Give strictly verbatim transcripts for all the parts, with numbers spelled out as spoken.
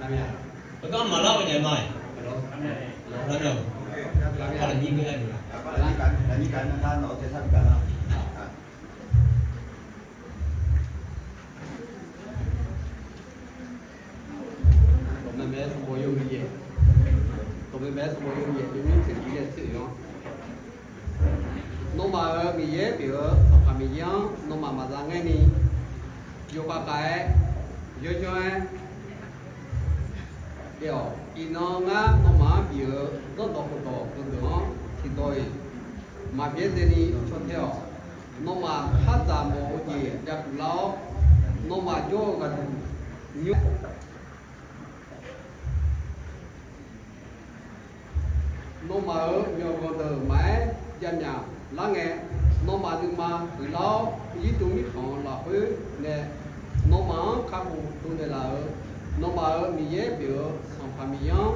Aqgar maqlar-eu nya ma-iq. Dawqmaeq maef-aer sanqbof yawhuiq yaeq, dawqmaeq maef-aer sanqbof yawhuiq yaeq, yawnyir tser tiq nae tser oeq-anr, nawmaf-euq Miqyaer pyeuf-eu Sanqpaq Miqyaer-anr nawmaf maqza ngaer ni, yawkhav khav-aer, yanr yanr-aer, Iqnan ngar nawmaf-anr bif-euq zanrdawq khofdawq heudeuq-anr tiqdawq-iq maqbyaer dzaeni caw tae-awq. Nawmaf khar dzaq mawf-eu jeq jav pyeuflar-awr, nawmaf jawr-eu ghaqduq nymr nawmaf-euq myawqganq deuq maqaer javmyaq lar ngae, nawmaf nuima huiqlar-awr, Irjirtuv mirkhanq lafkhoer nae nawmaf-anr kakhof dovnaeq laf-euq, nawmaf-euq Miqyaer pyeuf-eu Sanqpaq Miqyaer-anr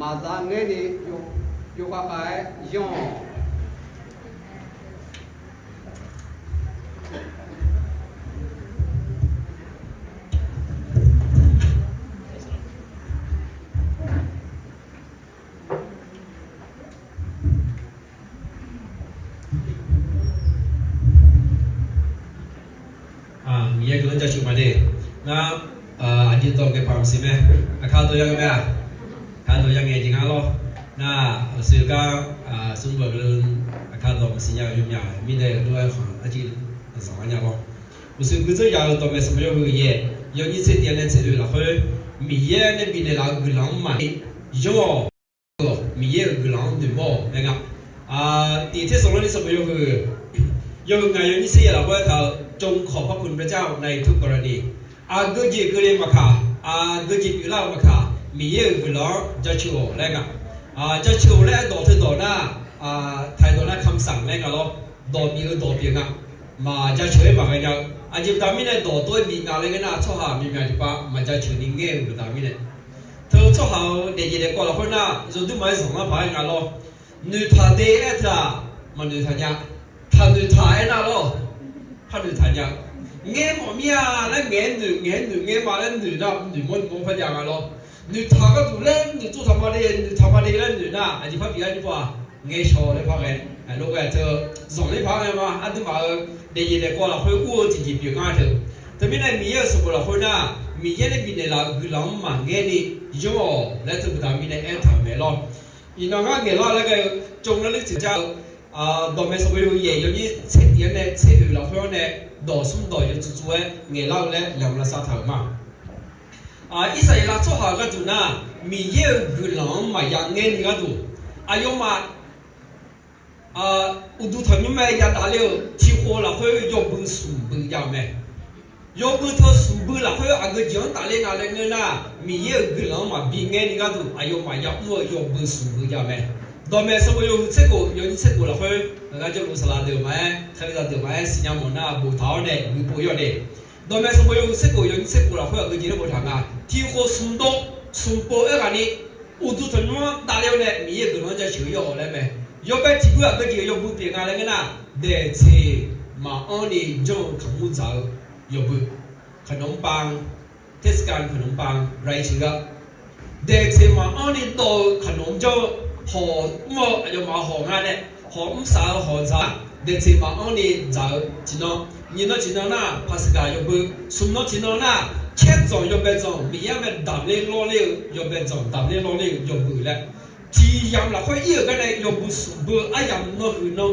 maqza ngaer ni, yawkhav khav-aer yanr-awq. Miqyaer guiqlanq jaceuq ma de. Ngar aqdui dawq ngaeqpaq maqsiq mae. Aqkar dawq ya ngae mae-aq, aqkar dawq ya ngae jeq ngar lawr. Nar-aq, aqsur gar smrbaeq-eu aqkar dawq maqsiq nya-eu yawmyaq mirnae-eu dur-aer khanq arciv zanq-ar nya lawr. Uqshoe guirzeur ya-eu dawqmaeq sanqbof yawhuiq yaeq, yawnyir tser tiq-anr nae tser oeq lafkhoer, Miqyaer nae bifnaeq laf-eu guiqlanq-anr maqni yanr-awq. Miqyaer-euq guiqlanq-anr noeqmawr-awq laer nga. Tiq Tersaqlorni sanqbof yawhuiq, yawhuiq ngaq yawnyir tser yaeq lafkhoer aertaq-euq, จงขอบพระคุณพระเจ้าในทุกกรณี. Aqgeu jeq keuvle maqkaq, aqgeu jeq pyeuflar-eu maqkaq, Miqyaer-euq guiqlanq-anr jaceuq-awq laer nga. Jaceuq-awq laer aerdawq teudawq nar, taqdawq nar คำสั่ง laer nga lawr. Dawq bif-eu dawq pyeuf nga. Maqjaceuq-aer maqghae nya-eu, aqjeq baqda mirnae dawq tov-aer bif nga laer ngeur nar, tsawrhaq myaqmyaq tiqpav maqjaceuq ni ngaer-eu baqda mirnae, teu tsawrhaq-euq daefjeq daefkawv lafkhoer nar, yawdur maqaer zanqlar paq-aer nga lawr. Noeqtaq de aer teu-aq, maqnoeqtaq nya. Taqnoeqtaq aernar lawr, par noeqtaq nya. Ngaer mawf mir-a laer ngaeq-aer noeq, ngaeq-aer noeq, ngaer ma laer noeq nar, noeqmawr noeqmawr par jav nga lawr. Noeqtaq gharduq laer noeqtsov taq ma de, noeqtaq ma de laer noeq nar, aqjeq par bif-ar nymr-aq, ngaer shaw laer par ghae. Lof ghae teu, zanqler paq-aer ghae ma. Aqduimaf-euq daefjeq daefkawv lafkhoer ur-eu tiqjeq pyeuf ngar teu. Teumirnae Miqyaer-euq sanqbof lafkhoer nar, Miqyaer nae bifnaeq laf-euq guiqlanq-anr maqngaer ni yanr-awq laer teu baqda mirnae aertaq-euq mae lawr. Iqnan ngar ngaeqlar laer ghae-eu จงระลึกถึงพระเจ้า-eu dawqmaeq sanqbof yawhuiq yaeq yawnyir tser tiq-anr nae tser oeq lafkhoer-anr nae dawq smr dawq yawtsov tsov-aer ngaeqlar-eu laer laeqhmq lavsav taq-euq ma. Irsaqleqlav tsawrhaq-euq gharduq nar, Miqyaer-euq guiqlanq-anr maqya ngaer ni gharduq, aqyawfmaf uqduq tanqnymr mae yadavler-eu tiqkhof lafkhoer yawbui smqbui jav-eu mae. Yawbui teu smqbui lafkhoer aqgeu jeq-anr tafler nga laer ngeur nar, Miqyaer-euq guiqlanq-anr maqbi ngaer ni gharduq aqyawfmaf yamr-eu yawbui smqbui jav-eu mae. Dawqmaeq sanqbof yawhuiq tser khof yawnyir tser khof lafkhoer, aqgar jawrluf saqlaq deuq maqaer, kalizaq deuq maqaer siqnya mawf nar boftaq-awr nae guiqpov yawr de. Dawqmaeq sanqbof yawhuiq tser khof yawnyir tser khof lafkhoer aqgeu jeq laer boftaq nga. Tiqkhof smqdov smqpov aerghaqni, uqduq tanqnymr-anr davler-awr nae Miqyaer-euq guiqlanq-anr jaceuq-eu yawr-awq laer mae. Yawbae tiqbui aqgeu jeq yawbui pyeuf nga laer ngeur nar, daeqtseq maqanr ni janr-eu kaqmur dzaq-eu yawbui, ขนมปัง เทศกาลขนมปัง raiq tiq ghaq, daeqtseq maqanr ni dawv-eu kaqnanq janr-eu, hawq mr-eu aqyawfmaf hawq nga nae, hawq mrsaq-eu hawq dzaq, daeqtseq maqanr ni dzaq-eu tiqnan, nyiqnan tiqnan nar Paqsaqgaq yawbui, smqnan tiqnan nar caerdzanq yawbae dzanq Miqyaer-anr mae damqler lawrler-eu yawbae dzanq damqler lawrler-eu yawbui laer, tiq yamq lafkhoer ir-euq gar nae yawbui smqbui-eu aryamq nanhuiq nan,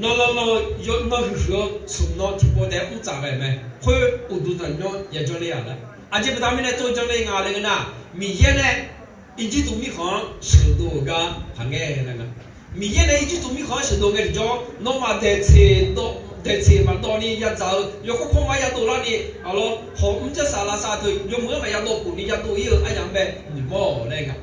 nanlan lan-eu yawnan huiqhuiq-eu smq nan tiqpov taef-aer mrtsaf ghae mae. Khoer uqduq tanqnymr-anr yajanr ler-a laer, aqjeq baqda mirnae tov janr ler nga laer ngeur nar, Miqyaer nae Irjirtuv mirkhanq-anr sheuqdov-euq gar taqngaer laer nga. Miqyaer nae Irjirtuv mirkhanq-anr sheuqdov ngae tiqjawr, nawmaf daeqtseq maqdawv ni yadzaq-eu, yawkawr kawr ma yadov larni, aqlawr hawq mr jarsaq lavsav teu yawmuiq-anr maqya dawv khof ni yadov ir-eu aryamq-anr bae noeqmawr-awq laer nga.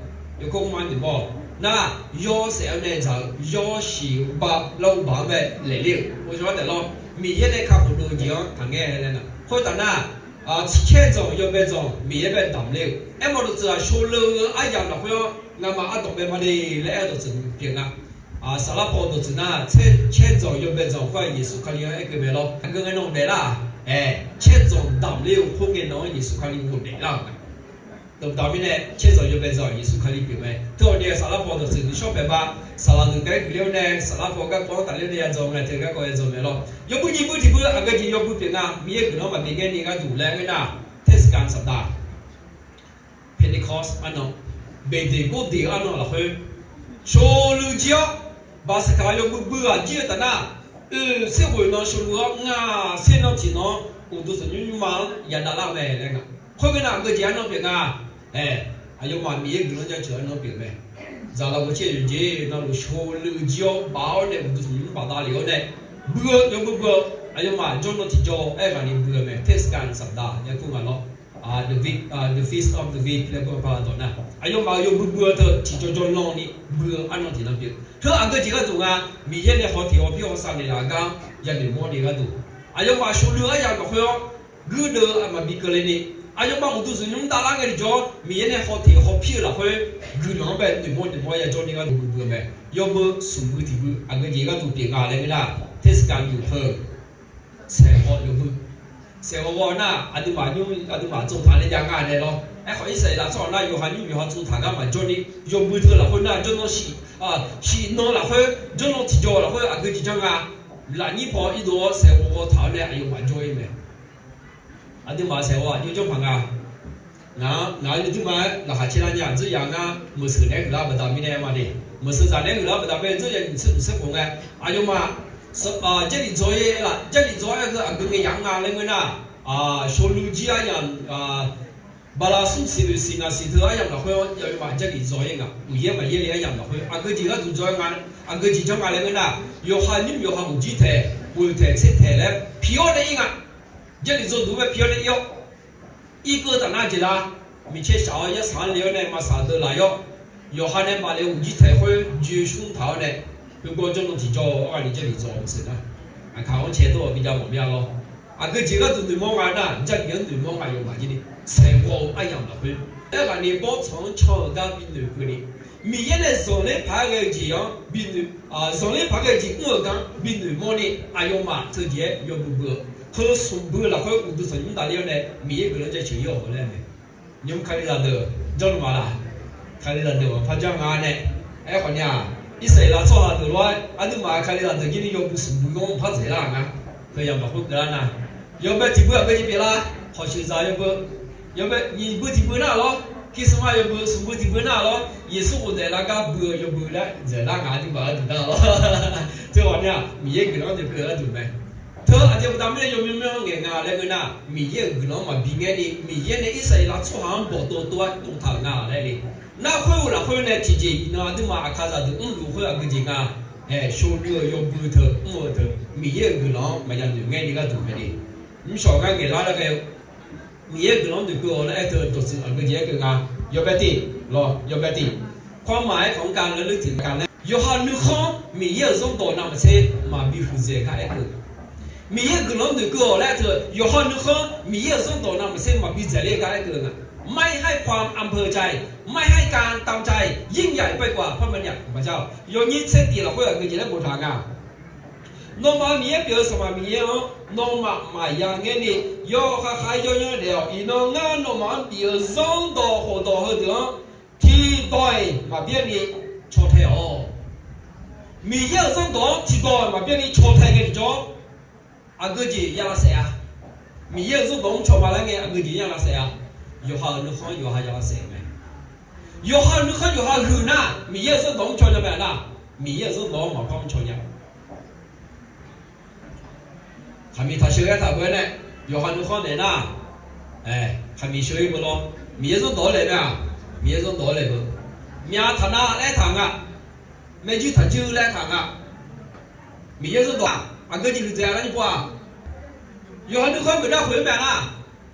Yawkawr ma noeqmawr-awq nar, yawshaef-anr nae dzaq-eu yawshiq-eu bar lar-eu baq-anr bae laeqler-euq ghovshaw-aer taef lawr. Miqyaer nae kakhof dov-eu jeq-anr taqngaer laer nga. Khoertaf nar, caerdzanq yawbae dzanq Miqyaer bae damqler-euq aermawf dawqtsuif-aq, shawleu-eu aryamq lafkhoer-anr ngamaf ardanq bae ma de laer aer-eu dawqtsuif pyeuf nga. Saflar paw dawqtsuif nar, caerdzanq yawbae dzanq khoer-aq Yeqsur Kali-anr aerkeuv mae lawr. Aqgeu ngae nan daeflar-aq, ae, caerdzanq damqler-eu khoerngae nan-anr Yeqsur Kali ghofdaef lar-euq mae. Dawqdaq mirnae caerzanq yawbae dzanq Yeqsur Kali pyeuf mae. Teu-awq ni saflar paw dawqtsuif nuishawr paeq ba, saqlaq deuq taef-aer guiqler-awr nae saflar paw garkawv-anr tafler nae ya dzawq mae. Teu garkawv ya dzawq mae lawr. Yawbui nyiq bui tiq bui aqgeu jeq yawbui pyeuf nga. Miqyaer guiqlanq maqbi ngaer ni gharduq laer ngeur nar, เทศกาลสัปดาห์ Pentecost arnan, Beqdeq gordeq arnan lafkhoer, shawlui jir-awr, baqsaqkaq yawbui bui-aq jir-eu taf nar, oeq tser ghoeq nan shawlui-awr, ngaq tser nan tiq nan-anr uqduq tanqnymr nymrma-anr yadav lar-eu mae laer nga. Khoerngae nar aqgeu jeq arnan pyeuf nga. Aer, aqyawfmaf Miqyaer guiqlanq jaceuq arnan pyeuf mae. Zaqlaq gawr caer yawqjeq navluf shawlui jir-awr baf-awr nae uqduq tanqnymr bafdav lef-awr nae, bui-eu yawbui bui-eu, aqyawfmaf jawrnan tiqjawr-aer ghaq ni bui-eu mae. เทศกาลสัปดาห์ yakur nga lawr. The Feast of the Week laer kur-eu paradawq nar, aqyawfmaf-euq yawbui bui-eu teu tiqjawr jawrnan ni bui-eu arnan tiq nan pyeuf. Teu aqgeu jeq gharduq nga, Miqyaer nae haw teq haw pir haw sav naeqlaf gar yanoeq mawr ni gharduq, aqyawfmaf shawlui aryamq lafkhoer-awr guirdeuv maqbi keuvle ni, aqyawfmaf uqduq tanqnymr davlar ngae tiqjawr, Miqyaer nae haw teq haw pir-eu lafkhoer guiqlanq-anr bae noeqmawr noeqmawr yajawr ni gharduq bui bui-eu mae. Yawbui smq bui tiq bui aqgeu jeq gharduq pyeuf nga laer ngeur nar, เทศกาล yuf heu saeqghawv yawbui. Saeqghawv ghawv nar, aqduimaf nymr aqduimaf tsov taq nae jav nga nae lawr. Aerkhawf Irsaqleqlav tsawrhaq nar yawqha nymr yawqha tsov taq gar maqjawr ni, yawbui teu lafkhoer nar jawrnan shif, shif nan lafkhoer jawrnan tiqjawr lafkhoer aqgeu jeq janr nga. Lafnyir paw irdov-awr saeqghawv ghawv taq-awr nae aqyawfmaf jawr-ir mae. Aqduimaf saeqghawv aqjox janr paq nga. Ngaq-anr yawduirma-aer laqkhaq caer lar nya dzeur yaf ngar meuqseuq naeq-aer huiqlar baqda mirnae ma de. Meuqseuq zaq naeq-aer huiqlar baqda bae dzeur yaf nyiq tser nyiq tser khof ngae, aqyawfmaf Jarlif dzaw-ir aer laf, Jarlif dzaw-aer aer-eu aqgeu ngae yaf-anr nga laer ngeur nar, shawlui jir aryamq, bala smr siq oeq siq ngaq siq teu aryamq lafkhoer-anr aqyawfmaf Jarlif dzaw-ir nga. Uqyaer maqyaer le aryamq lafkhoer aqgeu jeq gharduq dzaw-aer nga, aqgeu jeq janr nga laer ngeur nar, yawqha nymr yawqha uqjir taeq, ghoeq taeq tser taeq laer piq-awr nae ir nga. Jarlif dzaw duq-eu bae piq-awr nae ir-awr, irkeuv taf nar jeq lar, miqcaer shaq-awr yarsaq-anr le-awr nae maqsaq deuv laf-ir-awr, yawqha nae maqle uqjir taeq khoer joe shmr taq-awr nae, heugawr jawrnan tiqjawr-awr ghaq ni Jarlif dzaw maqsiq nar, aqkaq-anr cae dawr-awq bi jav mawf mir-a lawr. Aqgeu jeq gharduq noeqmawr nga nar, Jarlif-anr noeqmawr nga yawqghaq jir ni, saeqghawv-eu aryamq lafkhoer, aerghaq ni bawrtsanq-anr can-eu gar bi noeqkeuv ni, Miqyaer nae zanqler paq-aer ghae-eu jeq-anr bi noeq, zanqler paq-aer ghae-eu jeq mr-euq gar bi noeqmawr ni, aqyawfmaf teujeq-aer yawbui bui-eu, heu smq bui lafkhoer uqduq tanqnymr davler-awr nae Miqyaer guiqlanq jaceuq-ir-awq laer mae. Nymr Kalizaq deuq janrluf ma laq? Kalizaq deuq maqpar janr nga nae. Aerkhawf ni-aq, Irsaqleqlav tsawrhaq deuq lof-aer aqduimaf Kalizaq deuq jir ni yawbui smq bui-anr par dzaeqlar-euq nga. Heu yamq lafkhoer keuvlar nar, yawbae tiq bui aqgeu jeq pyeuflar, hawq sheuqzaq yawbui, yawbae nyiq bui tiq bui nar lawr, Christmas yawbui smq bui tiq bui nar lawr, Yeqsur ghofdaef lar gar bui-eu yawbui laer dzaeqlar nga aqduimaf-anr duq nar lawr. Teughaq ni-aq Miqyaer guiqlanq-anr noeqkeuv-eu gharduq mae. Teu aqjeq baqda mirnae yawmyanr myanr ngaeq nga laer ngeur nar, Miqyaer-euq guiqlanq-anr maqbi ngaer ni, Miqyaer nae Irsaqleqlav tsawrhaq-anr bawqdov tov-aer dovtaq-euq nga laer le. Nar khoer-eu lafkhoer nae tiqjeq iqnan aqduimaf Aqkaqzaq deuq mrluf khoer aqgeu jeq nga. Aer, shawlui-euq yawbui teu mr-eu teu Miqyaer-euq guiqlanq-anr maqya noeq ngaer ni gharduq mae de. Mrshawq ngar ngaeqlar lar ghae-eu Miqyaer-euq guiqlanq-anr noeqkeuv-awq laer aer teu dawqtsuif aqgeu jeq aer keuv nga. Yawbae tiq lawr, yawbae tiq. Kawrmaf aerkhawf-anr ka laer ler tiq ka laer, yawqha nuikhanr Miqyaer-euq zanrdawq navmaqtser maqbi huiqdzaeq gar aer keuv. Miqyaer-euq guiqlanq-anr noeqkeuv-awq laer aer teu yawqha nuikhanr Miqyaer-euq zanrdawq navmaqtser maqbi dzaeq ler gar aer keuv nga. ไม่ให้ความอำเภอใจ ไม่ให้การตามใจ ยิ่งใหญ่ไปกว่าพระบัญญัติของพระเจ้า Yawnyir tser tiq lafkhoer aqgeu jeq laer boftaq nga. Nawmaf-euq Miqyaer pyeuf-eu Sanqpaq Miqyaer-anr nawmaf maqya ngaer ni, yawkhav khav-aer yawyanr daef-awq. Iqnan ngar nawmaf-anr bif-euq zanrdawq khofdawq heudeuq-anr tiqdawq-iq maqbyaer ni caw tae-awq. Miqyaer-euq zanrdawq-anr tiqdawq-iq maqbyaer ni caw tae ngae tiqjawr, aqgeu jeq ya lavsaef-a. Miqyaer-euq zanrdawq-anr caw ma laer ngae aqgeu jeq ya lavsaef-a. Yawqha-euq nuikhanr yawqha ya lavsaef-eu mae. Yawqha nuikhanr yawqha huiq nar, Miqyaer-euq zanrdawq-anr caw nya mae-a nar, Miqyaer-euq zanrdawq-anr maqpar mr caw nya. Khaqmiq taq sheu-aer taq beu-aer nae, yawqha nuikhanr naeq nar, khaqmiq sheu-ir beu lawr. Miqyaer zanrdawq-anr laeq mae-aq, Miqyaer zanrdawq-anr laeq beu. Myavtaq nav laer taq nga, maerjuir taq juir laer taq nga. Miqyaer zanrdawq-aq, aqgeu jeq huiqdzaeq-a laer nymr pov-aq, yawqha nuikhanr geuf nar khoeq-aer mae-a nar,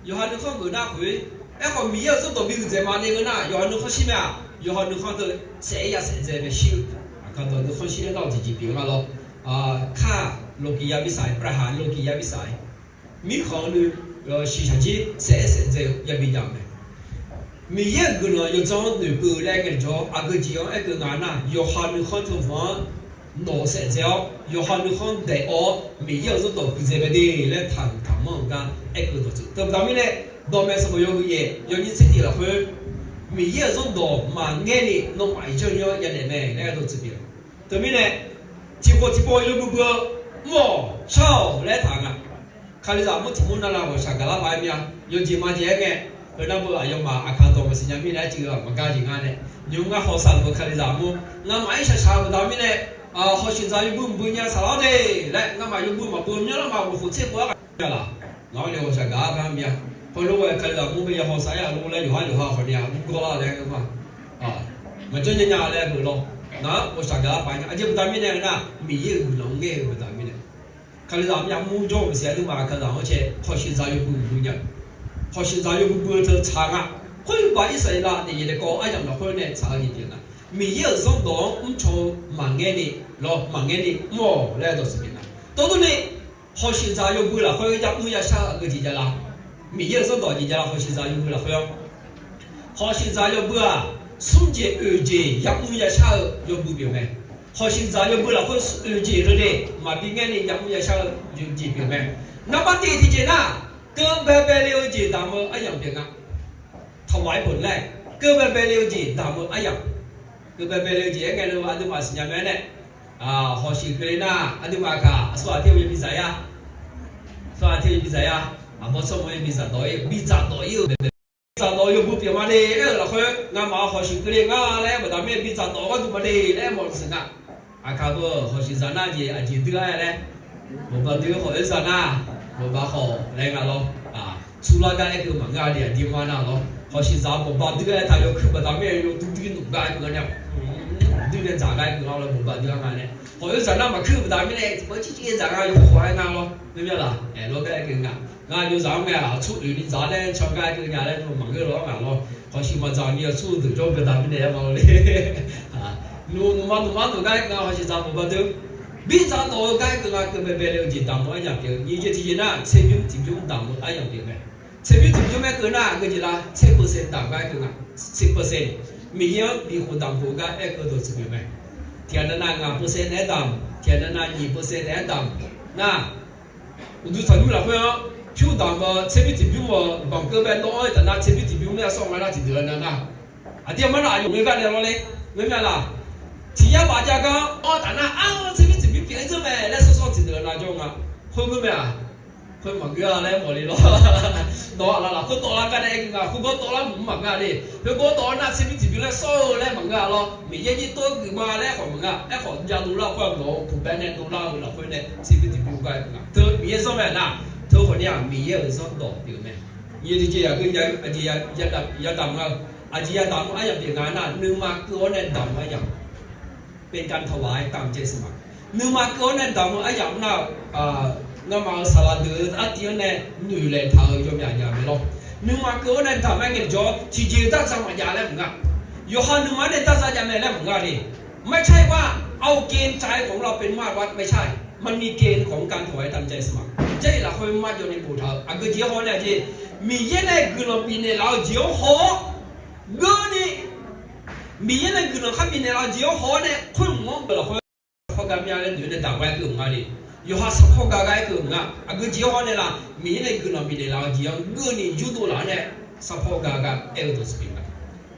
yawqha nuikhanr geuf nar khoeq-aer. Aerkhawf Miqyaer-euq zanrdawq bi huiqdzaeq ma le ngeur nar, yawqha nuikhanr shir mae-aq, yawqha nuikhanr teu saef-aer ya saef dzae mae shir-eu. Aqkaq dawq nuikhanr shir-aer nar-awq tiqjeq pyeuf nga lawr. Kar lokiq ya bi saq-aer, ปัญหา lokiq ya bi saq-aer, mirkhanq-eu nuisiq shaqjir saef-aer saef dzae-eu yabi jav-eu mae. Miqyaer-euq guiqlanq yawdzanr-anr noeqkeuv laer ngaejawr, aqgeu jeq-anr aer keuv nga nar, yawqha nuikhanr teu hmq-anr nawq-euq saef dzae-awr, yawqha nuikhanr daef-awr, Miqyaer-euq zanrdawq huiqdzaeq mae de laer taqhuiq taqmanr-eu gar aer keuv dawqtsuif teubaqda mirnae, dawqmaeq sanqbof yawhuiq yaef yawnyir tser tiq lafkhoer Miqyaer-euq zanrdawq maqngaer ni nawmaf iqjanr-anr yadaef mae laer aerdawq tsuif pyeuf. Teumirnae, tiqkhof tiqpov yawbui bui-eu mr-awq shar-awq laer taq nga. Kalizaq mur tiq mur navnav ghawqshaq gaqlar paq-aer mir-a. Yawjeq majeq-aer ngae, heu nar beu aqyawfmaf aqkaq dawq maqsiq nya mirnae aer civ-eu maqgar jeq nga nae, nymq-mr ngar hawsav-euq Kalizaq mur, ngamaf-anr shaqshaq-eu baqda mirnae, hawshiqzaq yawbui mqbui nya saqlar de laer, ngamaf yawbui maqbui myanr lar ma, ghofkhof tser khof-aer ghaq nya laq. Ngaq-anr nae ghawqshaq gaq-ar gar mir-a. Heulof-aer Kalizaq mur bae ya hawsav-aer-aq lor laer yawqhar yawqha khawf ni-a mr gawrlar laer ngeur ma. Maqjanr nya nya laer beu lawr. Ngaq-anr ghawqshaq gaq-ar paq nya. Aqjeq baqda mirnae nar, Miqyaer-euq guiqlanq ngaer-eu baqda mirnae, Kalizaq myav mur jawr-eu maqsiq, aqduimaf Kalizaq-anr cae hawshiqzaq yawbui mqbui nya. Hawshiqzaq yawbui bui-eu teu tsaq nga. Khoer baq Irsaqleqlav daef yaeq daef kawv aryamq lafkhoer nae tsaq-eu jeq pyeuf nga. Miqyaer-euq zanrdawq-anr mrcaw-eu maqngaer ni, lawr maqngaer ni mr-awq laer dawqtsuif pyeuf nga. Tawrdov ni, hawshiqzaq yawbui lafkhoer yamr yashar-eu aqgeu jeq javlar. Miqyaer-euq zanrdawq jeq javlar hawshiqzaq yawbui lafkhoer-awr, hawshiqzaq yawbui-aq, smr jeq oeq jeq yamr yashar-eu yawbui pyeuf mae. Hawshiqzaq yawbui lafkhoer oeq jeq leu de maqbi ngaer ni yamr yashar-eu yawjeq pyeuf mae. Naqba tiq tiqjeq nar, keuv baebae le-eu jeq damq-eu aryamq pyeuf nga. Taqwaq-aer beuq laer, keuv baebae le-eu jeq damq-eu aryamq. Keuv baebae le-eu jeq-aer ngae leu aqduimaf siqnya mae-aer nae, hawshiq keuvle nar, aqduimaf kaq aqsur aqter-eu yabi dzaq-ir-a. Aqsur aqter-eu yabi dzaq-ir-a. Aqbawr tsawrmawr yabi dzaqdawq-ir, bi dzaqdawq-ir-eu baebae, dzaqdawq yawbui pyeuf ma de laer-euq lafkhoer ngamaf-euq hawshiq keuvle nga laer baqda mirnae bi dzaqdawq gharduq ma de laer mawf-eu siq nga. Aqkaq beu hawshiqzaq nar jeq aqjeq dui-a laer, bawqba dui khawf oerzaq nar, bawqba khawf laer nga lawr. Surlar gar aer keuv maqngeur-a de aqdirma nar lawr. Hawshiqzaq bawqba dui-a aer taq yawkeuv baqda mirnae yawdui dui nmq gar aer keuv-a nae, dui nae dzaq gar aer keuv-a lawr bawqba dui-a nga nae. Khawf oerzaq nar maqkuir baqda mirnae tiqpov civ civ dzaq nga yawkeuv khawf aer nga lawr. Ngeur mir-a laq? Aerlawr gar aer keuv nga. Ngar yawzaq-anr ngae aqtur oeq ni dzaq laer can gar aer keuv nya laer maqngeur lawr nga lawr. Hawshiq maqdzaq ni aqtur-eu deuq jawr-eu baqda mirnae aer ma le. Nmq nmqma nmqma nmq gar aer keuv nga hawshiqzaq bawqba dui. Bi dzaqdawq-eu gar aer keuv nga keuv baebae le-eu jeq damq-eu aryamq pyeuf-eu nyiq jeq tiqjeq nar tserbymr tiqbymr damq-eu aryamq pyeuf mae. Tserbymr tiqbymr-aer keuv nar aqgeu jeq la tser percent damq gar aer keuv nga. Tser percent Miqyaer-anr bifkhof damq khof gar aer keuv dawqtsuif pyeuf mae. Tiqghaq navnav ngaq percent naeq-aer damq, tiqghaq navnav nyiq percent naeq-aer damq nar, uqduq tanqnymr lafkhoer-anr pyur damq-eu tserbymr tiqbymr-eu banqkeuv bae dawr-aer taf nar tserbymr tiqbymr nae arsawr nga nar tiqdeuq-a navnav. Aqdir aqmar nar aqyawf ngeur gar nae lawr le. Ngeur mir-a laq? Tiq yar baf jav gar-anr awr taf nar ar tserbymr tiqbymr pyeuf-aer dzeur mae laer sawr sawr tiqdeuq-a navjawr nga. Khoer ngeur mae-aq? Khoer maqngeur-a laer mawf le lawr. Dawq-a laf lafkhoer tawvlar gar nae aer keuv nga khoergar tawvlar maqngeur-a le. Khoergar tawvlar nar tserbymr tiqbymr laer sawr-eu laer maqngeur-a lawr. Miqyaer jir tov-aer geufma laer khawf maqngeur-a. Aerkhawf jav dovlar khoer-aq nawq-eu puqbae nae dovlar-eu lafkhoer nae tserbymr tiqbymr gar aer keuv nga. Teu Miqyaer zanr mae nar, teu khawf ni-aq Miqyaer-euq zanrdawq pyeuf mae. Nyiq tiqjeq aqgeu yadamq nga-eu, aqjeq yadamq-eu aryamq pyeuf nga nar nuima keuv-awr nae damq-eu aryamq. เป็นการถวายตามใจสมัคร Nuima keuv-awr nae damq-eu aryamq nar-eu, ngamaf-euq saqlaq deuq-eu artiv-anr nae noeqlaeq taq-euq yawmyaq nya mae lawr. Nuima keuv-awr nae damq-aer ngaejawr tiqjeq-eu darza maqjav laer maqnga. Yawqha nuima-anr nae darza jav mae laer maqnga le. ไม่ใช่ว่าเอาเกณฑ์ใจของเราเป็นมาตรวัด ไม่ใช่ มันมีเกณฑ์ของการถวายตามใจสมัคร Jarlif lafkhoer marjawv ni boftaq-eu aqgeu jeq-anr haw nae jeq, Miqyaer nae guiqlanq bifnaeq laf-eu jeq-anr haw-awr geurni, Miqyaer nae guiqlanq khar bifnaeq laf-eu jeq-anr haw-awr nae khoer mq-anr beuq lafkhoer saqpawr gar mya laer noeq-aer nae damq gar aer keuv mq nga le. Yawqha saqpawr gar gar aer keuv mq nga. Aqgeu jeq-anr haw nae laf, Miqyaer nae guiqlanq bifnaeq laf-eu jeq-anr geurni yurdov laf-awr nae saqpawr gar gar aer-eu dawqtsuif pyeuf nga.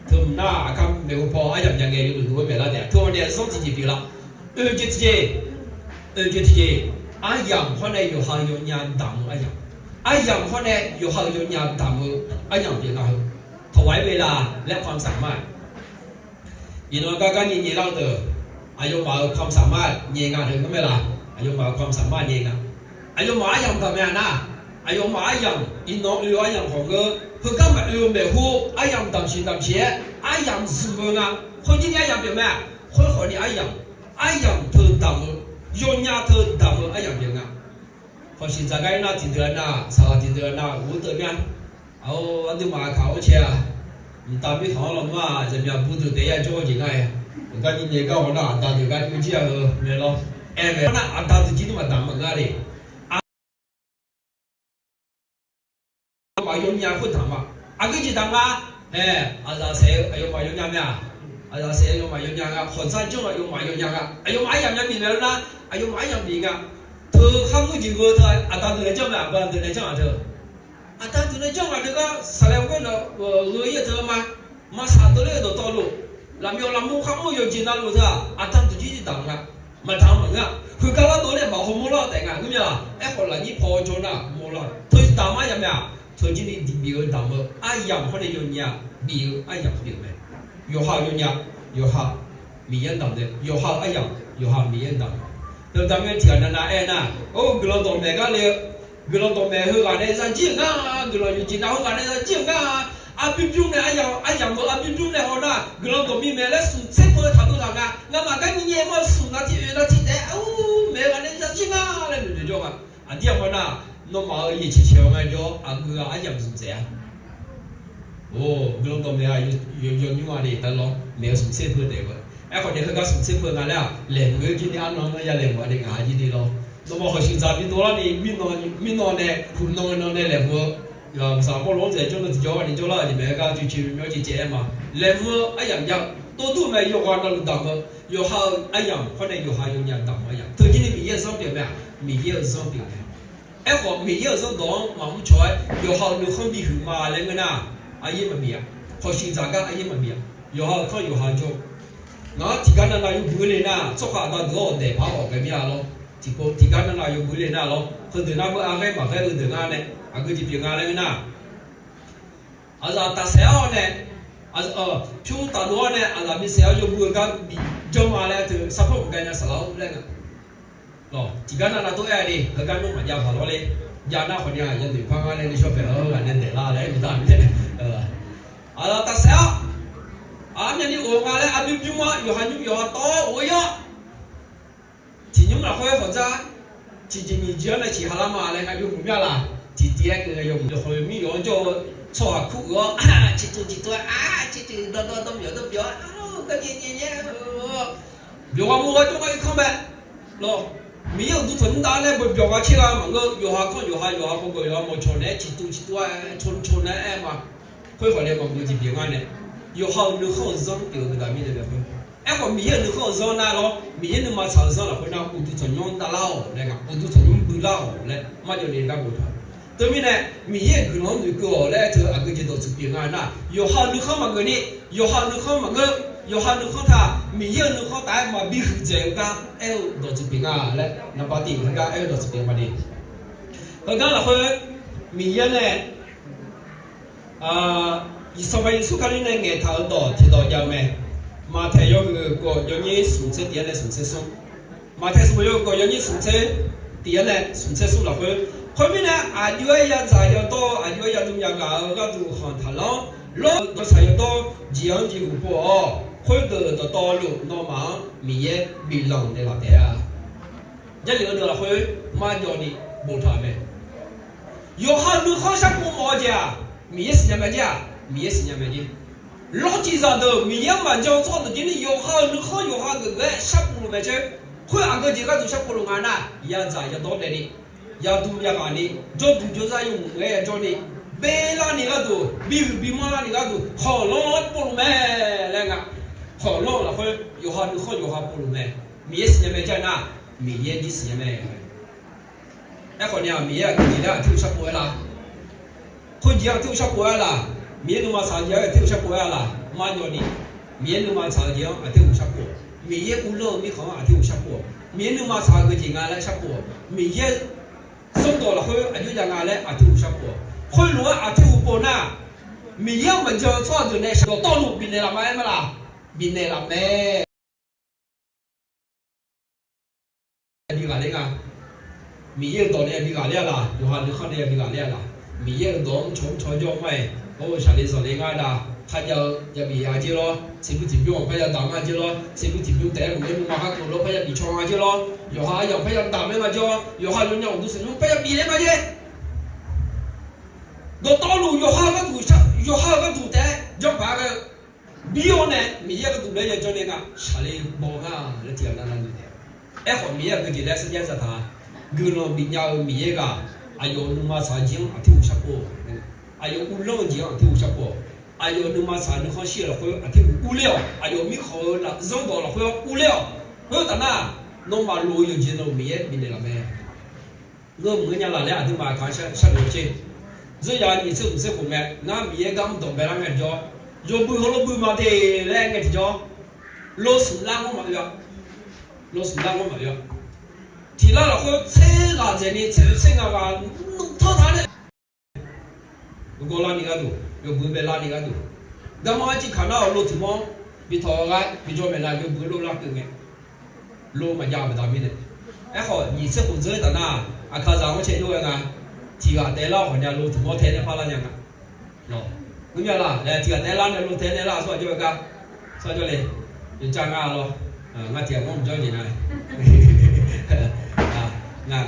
Teu mq nar aqkar maeqhu paw aryamq ya ngae yawduq duq-aer maeqlar taef-a. Teu haw nae zanr tiqjeq pyeuflar. Oeq jeq tiqjeq, oeq jeq tiqjeq, aryamq hawr nae yawqha-eu yawnya damq-eu aryamq, aryamq hawr nae yawqha-eu yawnya damq-eu aryamq pyeuf nga heu. ถวายเวลา และความสามารถ Iqnan gar garni nyaelar-eu deuq, aqyawfmaf-euq ความสามารถ nyae nga deuq ngar mae laq? Aqyawfmaf-euq ความสามารถ nyae nga. Aqyawfmaf aryamq damq mae-a nar, aqyawfmaf aryamq iqnan oe-eu aryamq khawf ngeur, heugar maqoe-eu maeqhu aryamq damq siq damq siq-aer aryamq zmq-eu nga. Khoerjir ni aryamq pyeuf mae-aq, khoer khawf ni aryamq, aryamq teu damq-eu, yawnya teu damq-eu aryamq pyeuf nga. Hawshiq dzaq gar-ir nar tiqdeuq-a nar, saqlaq tiqdeuq-a nar, ghov teuv mya. Aqduimaf aqkaq-anr cae-aq, mqtav mirkhanq-anr lawnmr-aq, zaqmyaq bu deuq taef-aer yajawr-eu jeq ngar-aer, garni nyae gar haw nar aqda deuq gar jir-a heu mae lawr. Aer ngae nar aqda deuq jir nar maqdamq maqngeur de. Aqyawfmaf yawnya khoerdamq ma. Aqgeu jeq damq nga. Aer, aqzaf saef-eu aqyawfmaf yawnya mae-aq. Aqzaf saef-eu aqyawfmaf yawnya nga. Hawqdzar janr-eu aqyawfmaf yawnya nga. Aqyawfmaf aryamq nya bif mae-eu nar, aqyawfmaf aryamq bif nga. Teu kharmr jeq gheu teu aqda deuq nae janr mae, aqbur deuq nae janr-aq teu. Aqda deuq nae janr-aq deuq gar saqlaeq khoer-aq, gheu-ir-eu teu ma. Maqsaq dovler-eu dawqtawvluf, lafmyawf lafmur kharmawr-eu yawqjeq navluf teu-aq, aqda dawqjir ni damq nga. Maqdamq maqngeur-a. Khoergar lar dovler-eu maqhaw mawrlar-eu taef nga. Ngeur mya-aq, aerkhawf lafnyir paw jawr nar mawrlar-eu teu damq-ar ya mae-aq, teujir ni diqbif-eu damq-eu aryamq hawr nae yawnyaf bif-eu aryamq pyeuf mae. Yawqha-euq yawnyaf, yawqha Miqyaer-anr damq nae yawqha-euq aryamq, yawqha Miqyaer-anr damq. Teudaq ngae tiqghaq navnav aernar, or guiqlanq dawqmaeq gar le-eu, guiqlanq dawqmaeq heughaq nae zajir-euq ngar, guiqlanq yawqjeq nav heughaq nae zajir-euq ngar, arbymr bymr nae aryamq, aryamq-euq arbymr bymr nae haw nar, guiqlanq dawqmaeq mae laer smq tser peu taqdov taq nga. Ngamaf gar nyae ma-eu smq nav tiq oeq nav tiq taef-aer, ur maeq-eu ghaq nae zajir ngar laer noeqnoeq jawr nga. Aqdir aqma nar, nawmaf-euq yaeq ciqcaeq-awr ngar jawr, aqgeu-aq aryamq zmq dzaeq-a. Or guiqlanq dawqmaeq-aq, yawqnymr-a de tavlawr maeq-eu smq tser peu taef-eu. Aerkhawf nae heugar smq tser peu nga laer-aq, laeqhmq-eu jir ni arnan-anr ya laeqhmq-a de ngaq-a jir ni lawr. Nawmaf hawq shuiq dzaq bi dovlar ni, mirnan nae huqnan nan nae laeqhmq-eu, saqlaq Pawrluv-anr dzaeq jawr nan tiqjawr-a ni jawrlar-euq jeq mae, gar coeq coeq myanr caev caev-aer ma. Laeqhmq-eu aryamq jav-eu tov dur mae, yawqghaq navluf damq-eu, yawqha-euq aryamq hawr nae yawqha yawnyaf damq-eu aryamq. Teujir ni Miqyaer-euq zanr pyeuf mae-aq, Miqyaer-euq zanr pyeuf mae. Aerkhawf Miqyaer-euq zanrdawq-anr maqmr cawq-aer yawqha-euq nuikhanr bihuiq ma laer ngeur nar, aryaer maqbif-a. Hawq shuiq dzaq gar aryaer maqbif-a. Yawqha-euq kanr yawqha jawr. Ngaq-anr tiqgar navnav yawbui le nar, tsawrhaq aqda deuq-awr awqdaef par-awr ghae mir-a lawr. Tiqpov tiqgar navnav yawbui le nar lawr, heudeuq nar beu arghaer maqghaer-eu deuq ngar nae aqgeu jeq pyeuf nga laer ngeur nar, aqzaf tafsaef-awr nae, pyur tafdov-awr nae aqzaf bisaef-awr yawbui-eu gar bi janr ma laer teu sarpar maqghae nya saqlaq-awr laer nga. Lawq, tiqgar navnav tov-aer-a de, heugar nawr maqjav paq lawr le. Jav nar khawf ni-aq yanoeq par ngar nae nuishawr paeq-awr ghaq nae daeqlar laer mqtav. Aqzaf tafsaef-awr, aqmyavni of nga laer arbymr bymr-awr yawqha nymr yawqha tawv-awr of-ir-awr, tiq nymr lafkhoer hawq dzar, tiqjeq nyiq jeq-anr nae ciq ha lar ma laer ngar yawmuiq mya laq. Tiqtiv-aer keuv-eu yawmuiq yawqhawq yawmir yawq-anr jawr-eu tsawrhaq kur-euq-awr, ciqtuv ciqtuv-aer, ciqtuv dawrdawr dawrmyawf dawrbyawf-aer, garnyae nyae nyae-eu byawq ghaq mur ghaq jawr ngar irkanr mae. Lawq, Miqyaer uqduq tanqnymr dav nae beuq byawq ghaq caer gha maqngeur, yawqha kanr yawqha yawqha mawgawq yawqha mawqcawq naeq-aer ciqtuv ciqtuv-aer, cawcaw naeq-aer ma. Khoerkhawf nae maqngeur jeq pyeuf ngar nae, yawqha-euq nuikhanr-euq zanr pyeuf-eu guiqlanq mirnae mae khoer. Aerkhawf Miqyaer-euq nuikhanr-euq zanr nar lawr, Miqyaer nuima tsaq-euq zanr lafkhoer nar uqduq tanqnymr dav lar-awq laer nga, uqduq tanqnymr bui lar-awq laer marjawv ni gar boftaq. Teumirnae, Miqyaer-euq guiqlanq-anr noeqkeuv-awq laer teu aqgeu jeq dawqtsuif pyeuf nga nar, yawqha-euq nuikhanr maqgeuf ni, yawqha-euq nuikhanr maqngeur, yawqha nuikhanr taq Miqyaer-euq nuikhanr taf-aer maqbi huiqdzaeq-eu gar aer-eu dawqtsuif pyeuf nga laer naqba tiv-eu gar aer-eu dawqtsuif pyeuf ma de. Heugar lafkhoer Miqyaer nae Sanqpaq Yeqsur Kali nae ngaeqtaq-euq dawq tiqdawq jav-eu mae. Maqtaeq yawhuiq khawf yawnyir smq tser tif-aer nae smq tser smr. Maqtaeq smq yawhuiq khawf yawnyir smq tser tif-aer nae smq tser smr lafkhoer, khoermirnae aqjox-aer yadzaq yadawr-eu aqjox-aer yadm yaghaq-eu gharduq khanq taqlanr lawr-eu dawqsaq yawdawr jeq-anr jeqhuq pov-awq. Khoerdeuq dawqtawvluf nawmaf-anr Miqyaer biflanq naeqlaf taef-a. Jarlif-eu deuq lafkhoer marjawv ni boftaq-euq mae. Yawqha-euq nuikhanr sharpov mawf-eu jeq-aq, Miqyaer siqnya mae jer-aq, Miqyaer siqnya mae jer. Lawr tiqzaq deuq Miqyaer-anr maqjan-eu tsawrhaq deuq jir ni yawqha-euq nuikhanr yawqha geuf geuf-aer sharpov luf mae jer. Khoer aqgeu jeq gharduq sharpov luf nga nar, yadzaq yadawr daef ni, yadm yaghaq ni, jawrduq jawrzar yawmuiq ngaer yajawr ni, berlar ni gharduq, bihuiq bimanr lar ni gharduq, khanqlanr-anr pov luf mae laer nga. Khanqlanr-eu lafkhoer yawqha nuikhanr yawqha pov luf mae. Miqyaer siqnya mae jer nar, Miqyaer jir siqnya mae. Aerkhawf ni-aq, Miqyaer aqgeu jeq laer aqtir ghaq sharpov-aer la? Khoerjeq-anr aqtir ghaq sharpov-aer la? Miqyaer nuima tsaq-eu jeq-anr aqtir ghaq sharpov-aer la? Marjawv ni, Miqyaer nuima tsaq-eu jeq-anr aqtir ghaq sharpov-awq. Miqyaer uvlanr-eu mirkhanq-anr aqtir ghaq sharpov-awq. Miqyaer nuima tsaq-eu jeq nga laer sharpov-awq. Miqyaer zanrdawq lafkhoer aqjox jav nga laer aqtir ghaq sharpov-awq. Khoerlof-aer aqtir ghaq pov nar, Miqyaer-anr maqjan-eu tsawrhaq deuq nae shaq dawqtawvluf bifnaeq laf ma-aer ma laq? Bifnaeq laf mae. Yabi ghaqler nga. Miqyaer-euq dawq nae yabi ghaqler-a laq? Yawqha nuikhanr nae yabi ghaqler-a laq? Miqyaer-euq dawq-anr mrcaw mrcaw jawr-eu ma-aer, hawr-eu shaqle zanqler nga-a da. Kharjav-eu yabi ya jer lawr. Tserbymr tiqbymr-anr parya daq nga jer lawr. Tserbymr tiqbymr taef-aer maqngeur nuima kharkeuv lawr parya bifcaw nga jer lawr. Yawqha aryamq parya daq maer nga jer lawr. Yawqha yawnyaf uqduq sanqnymr parya bif ler nga jer. Dawqtawvluf yawqha-eu gharduq, yawqha-eu gharduq taef-aer janrpaq-aer ghae-eu, bi-awr nae Miqyaer gharduq laer ya janr nae nga shaqle baw nga laer tiqghaq navnav noeq taef-a. Aerkhawf Miqyaer aqgeu jeq laer sarjax zataq-a. Guiqlanq bifnya-eu Miqyaer ghaq, aqyawf-euq nuima tsaq-eu jeq-anr aqtir ghaq sharpov-awq. Aqyawf uvlanr-eu jeq-anr aqtir ghaq sharpov-awq. Aqyawf nuima tsaq-eu nuikhanr shir-eu lafkhoer aqtir ghaq urler-awq. Aqyawf mirkhanq-eu zanrdawq lafkhoer urler-awq. Khoertav nar, nawmaf lof-eu yawqjeq navluf Miqyaer bifnaeq laf mae. Ngeur mq ngeur nya laf laer aqduimaf kaq-anr sharnoeq-awr sher. Dzeur ya nyiq tser hmq tser khof mae, ngar Miqyaer gar mr dawq baelar ngae jawr. Yawbui heulof bui ma de laer ngae tiqjawr, losmq lar ngawr maqoe-a. Losmq lar ngawr maqoe-a. Tiqlar lafkhoer tser ghaq dzaeqni tser oeq tser ngaq ghaq nmr tawr taq nae, gawrlarni gharduq, yawbui baelarni gharduq, garma arciv kaq nar-awq lov tiq mawr bi tawq-eu ghae bi jawr maeqnav yawbui lof lar keuv ngae, lov maqjav-eu baqda mirnae. Aerkhawf nyiq tser khof dzeur-ir taf nar, aqkaqzaq-anr cae jov-aer nga, tiq ghaq taef lar-awr khawf nya lov tiq mawr tae nae par lar nya nga. Lawq, ngeur mya laq laer tiq ghaq taef lar nae lov tae nae lar-awr tsawrhaq jawr-eu gar, tsawrhaq jawr le, yawcav nga lawr, ngar tiq ghaq mawr mqjanr jeq nga.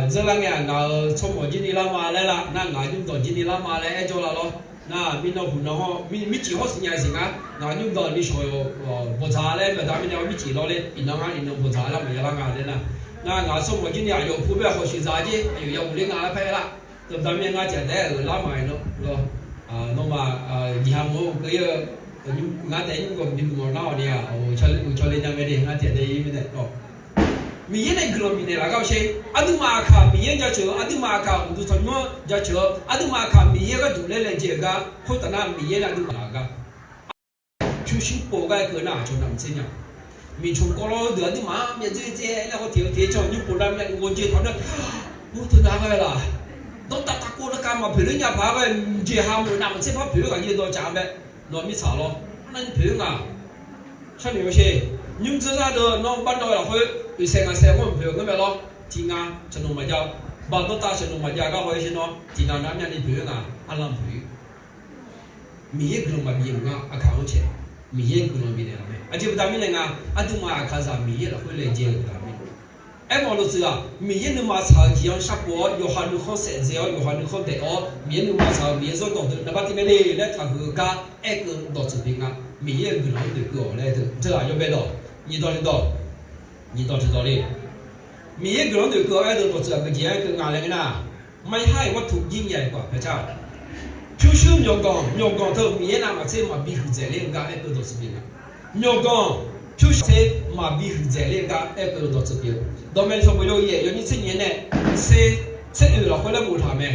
Dzeur lar ngae-aq ngaq-euq tsawrmawq jir ni lar ma laer lar nar, ngaq-euq nymrdanq jir ni lar ma laer aer jawr lar lawr. Nar mirnan huqnan-awr mircif hawr siqnya-eu siq ngar, ngaq-euq nymrdanq ni shawq-eu bawqdzaq laer maqda mirnae hawr mircif lawr le, iqnan ngar iqnan bawqdzaq lar maqya lar nga laer nar, nar ngaq-euq tsawrmawq jir ni aqyawf pu bae khawf shuiq zaq jer, aqyawf ya ghofler nga laer par aer lar. Teu baqda mirnae ngar tiq ghaq taef-aer-euq lar ma-aer nar, nawmaf nyiq ha mawr-eu keuv-ir-eu, ngar taef-aer nymr gawq bi guiqlanq nar-awq ni-aq, uqcawq le nya mae de ngar tiq ghaq taef-aer mirnae-awq. Miqyaer nae guiqlanq bifnaeq laf gar-eu sher, aqduimaf aqkaq Miqyaer jaceuq-eu, aqduimaf aqkaq uqduq tanqnymr-anr jaceuq-eu, aqduimaf aqkaq Miqyaer gharduq laer laejae-eu gar khoertav nar Miqyaer nae aqduimaf laf-eu gar pyurshuir pov-eu gar aer keuv nar aqcawq navmaqtser nya. Miqcmq kawv lawr-eu deuq aqduimaf-anr myavdzer dzer-aer laer hawteq-eu teq-aer can nymr pov nar myav ni ghawjir taq nar, ur teu nav ghae laq. Dawrtav tavkov narkav maqpoeq ler nya paq-aer ghae, mqjeq ha meuq navmaqtser par poeq-aer ghaq jir dawr caf bae, nawq mirtsaq lawr, arnavni poeq-aer nga. Sharnoeq-awr sher, nymr dzeur zar deuq nawr bar dawv-eu lafkhoer oeqsaeq ngaqsaeq mawr maqpoeq-eu ngeur mae lawr. Tiq nga caqnoq maqjav-eu, baq dawrtav caqnoq maqjav gar haw-aer sher nawr tiq nga nar myavni poeq-aer nga, arlanr poeq-ir. Miqyaer guiqlanq maqbif-euq ngar aqkaq-anr cae, Miqyaer guiqlanq bifnaeq laf mae. Aqjeq baqda mirnae nga, aqduimaf aqkaqzaq Miqyaer lafkhoer laejae-eu baqda mirnae. Aermawf lawtsuif-aq, Miqyaer nuima tsaq-eu jeq-anr sharpov-awr, yawqha nuikhanr saef dzae-awr, yawqha nuikhanr daef-awr, Miqyaer nuima tsaq-euq Miqyaer zanrdawq deuq naqbar tiv mae le laer taqhuiq-eu gar aerkeuv dawqtsuif pyeuf nga. Miqyaer-euq guiqlanq-anr noeqkeuv-awq laer teu-aq yawbae dawq, nyiq dawq tiqdawq, nyiq dawq tiqdawq le. Miqyaer guiqlanq-anr noeqkeuv-awr aer-eu dawqtsuif aqgeujeq aerkeuv nga laer ngeur nar, maqya har-iq วัตถุยิ่งใหญ่กว่าพระเจ้า. Pyurshuir myawqganq, myawqganq teu-euq Miqyaer navmaqtser maqbi huiqdzaeq ler-eu gar aerkeuv dawqtsuif pyeuf nga. Myawqganq pyurshuir tser maqbi huiqdzaeq ler-eu gar aerkeuv dawqtsuif pyeuf-eu. Dawqmaeq sanqbof yawhuiq yaeq yawnyir tser nyiq-aer nae tser, tser oeq lafkhoer laer boftaq mae.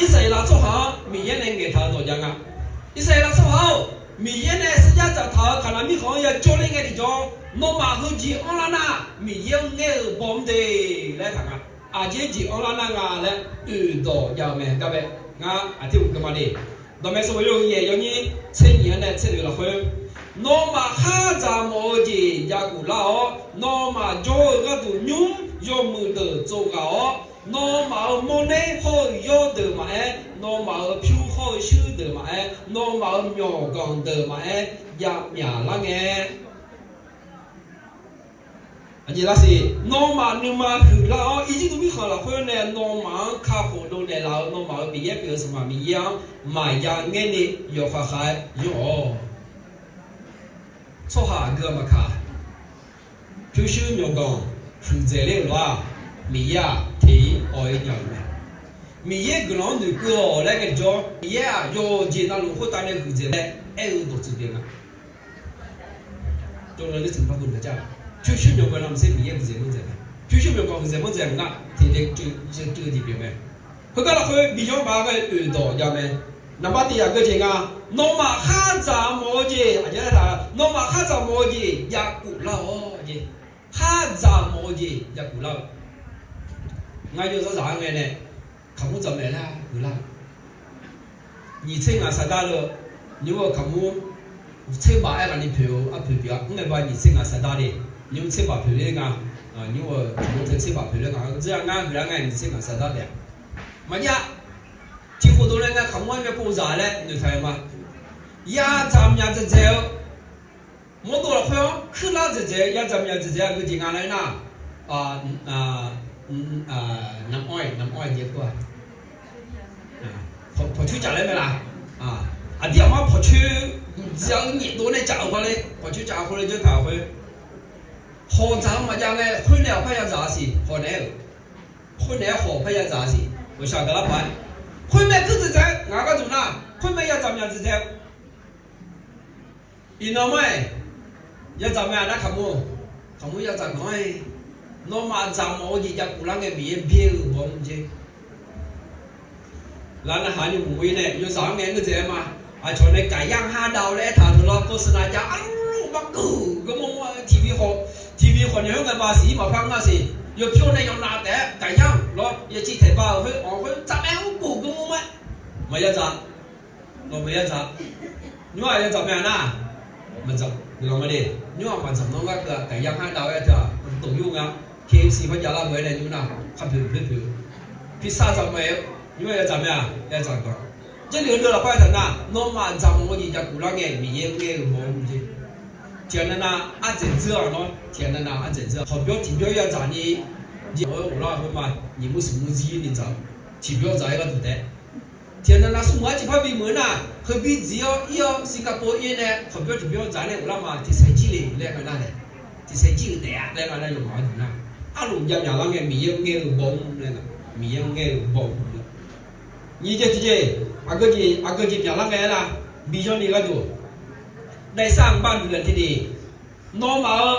Irsaqleqlav tsawrhaq-anr Miqyaer nae ngaeqtaq-eu dawq jav nga. Irsaqleqlav tsawrhaq-or, Miqyaer nae sarjax dzaqtaq-euq Kaqnaq mirkhanq-anr ya jawrler ngae tiqjawr, nawmaf heujeq anrlar nar Miqyaer-anr ngaer-euq baw mr de laer taq nga. Aqjeq jeq anrlar nar nga laer oeq dawq jav-eu mae gar bae. Ngar aqtir uq keuv ma de. Dawqmaeq sanqbof yawhuiq yaeq yawnyir tser nyiq-anr nae tser oeq lafkhoer, nawmaf khar dzaq mawf-eu jeq jav kuf lar-awr, nawmaf jawr-eu gharduq nymr yawmuiq deuq tsov ghaq-awr, nawmaf-euq mawrner hawr-eu yawr deuq maqaer, nawmaf-euq pyur hawr-eu shuir deuq maqaer, nawmaf-euq myawqganq deuq maqaer, jav myaq lar ngae. Aqjeq lar siq, nawmaf nuima huiqlar-awr, Irjirtuv mirkhanq lafkhoer nae nawmaf-anr kakhof dovnaeq laf-euq nawmaf-euq Miqyaer pyeuf-eu Sanqpaq Miqyaer-anr maqya ngaer ni yawkhav khav-aer yanr-awq. Tsawrhaq aqgeu-a maqkaq, pyurshuir myawqganq huiqdzaeq ler-euq lof-aq, Miqyaer-aq teq-ir awq-ir nya-euq mae. Miqyaer guiqlanq-anr noeqkeuv-awq laer ngaejawr, Miqyaer-aq yawqjeq navluf khoertav nae huiqdzaeq laer aer-eu dawqtsuif pyeuf nga. Pyurshuir myawqganq navmaqtser Miqyaer huiqdzaeq manr dzaeq mae. Pyurshuir myawqganq huiqdzaeq manr dzaeq maqnga, teq le cuiv cuiv jeq pyeuf mae. Heugar lafkhoer bi yanr baf-aer ghae oeq dawq jav mae. Naqbar tiq yaq geur jeq nga, nawmaf khar dzaq mawf-eu jeq, aqjeq aertaq, nawmaf khar dzaq mawf-eu jeq jav kuf lar-awq jeq. Khar dzaq mawf-eu jeq jav kuf lar-eu. Ngar yawzar zaq-anr ngae nae kaqmur dzaq maeq lar huiqlar. Nyiq tser ngaq saqdar le, nymr-eu kaqmur tser baf aer ghaq ni poeq-eu arpoeq pyeuf-a. Mr ngae ba nyiq tser ngaq saqdar de, nymr tser baf poeq ler nga. Nymr-eu kaqmur teu tser baf poeq ler nga. Dzeur-a ngar huiqlar ngae nyiq tser ngaq saqdar taef-a. Maqjav, tiq khof dovle ngae kaqmur-aer myavpov zaq laer noeqtaq-eu ma. Yadzaq myaq dzaeqdzaeq-eu mawrdov lafkhoer-anr kuirlar dzaeqdzaeq-eu yadzaq myaq dzaeqdzaeq-a geujeq nga laer nar, namq-anr-aer, namq-anr-aer jeq kur-a. Pawqcoer caf laer mae laf. Aqdir aqmar pawqcoer dzaq-eu nyaef dov nae caf-euq khawf le, pawqcoer caf-eu khawf le jawr taq-euq khoer, hawq dzaq-eu maqjav ngae khoer nae aqpar yadzaq-a siq, hawq naeq-aer-euq. Khoer naeq-aer hawq par yadzaq-a siq, ghawqshaq gaqlar paq-aer. Khoer mae kuir dzaeqdzaeq-aer ngaq gharduq nar, khoer mae yadzaq myaq dzaeqdzaeq-eu. Iqnan mar-aer, yadzaq mae aqnar kaqmur, kaqmur yadzaq ganq-aer, nawmaf dzaq mawf-eu jeq jav kuf lar ngae Miqyaer byaer-eu baw mr jer. Lar narhaq nymr mq-ir nae yawzaq-anr ngae ngeur dzaeq-aer ma. Aqcawq nae ไก่ย่างห้าดาว laer aertaq-eu teu lawr, โฆษณา jav arluf barkeuv garmawr mawr-aer tiqvi khawf, tiqvi khawf naeq-aer ngae ba siq-ir maqpar ngar siq. Yawpyawr nae yawnav taef-aer ไก่ย่าง lawr, yaciv taeqba-euq khoer-anr khoer tsaqmae mrkhof garmawr mawr-aer maqya dzaq. Lawq, maqya dzaq. Nymr-aq ya dzaq mae-a nar, maqdzaq. Guiqlanq ma de. Nymr-aq maqdzaq nawr ngar keuv-aq ไก่ย่างห้าดาว aer teu-aq, mqtof yur nga. KFC par jav lar beu-aer nae nymr nar, kharpoeq poeq poeq-eu. Pizza dzaq mae-eu, nymr-aq ya dzaq mae-a, ya dzaq gaq. Jarlif-eu deuv lafkhoer aertaq nar, nawmaf dzaq mawf-eu jeq jakhof lar ngae, Miqyaer ngaer-eu baw-anr jeq. Tiqghaq navnav ardzaeq dzeur-aq nawr, tiqghaq navnav ardzaeq dzeur-aq, hawqbyawr tiqbyawr ya dzaq ni jeq-anr ghoflar-eu khoer ma, nyiq mur smq mur dzir ni dzaq-eu, tiqbyawr dzaq-aer gharduq taef. Tiqghaq navnav smrmuiq arciv par bimeuq nar, heubir dziq-awr ir-awr Singapore ir nae hawqbyawr tiqbyawr dzaq nae ghoflar ma, tiqsaeq jir le laer nga nar nae, tiqsaeq jir-euq taef-a laer nga nar, yawmaf gharduq nar, arluf jav myaqlar ngae Miqyaer-anr ngaer-eu baw-anr laer nga, Miqyaer-anr ngaer-eu baw-anr laer. Nyiq jeq tiqjeq, aqgeu jeq, aqgeu jeq myaqlar ngae aernar, bi yanr ni gharduq, ได้สร้างบ้านเรือนที่ดี Nawmaf-eu,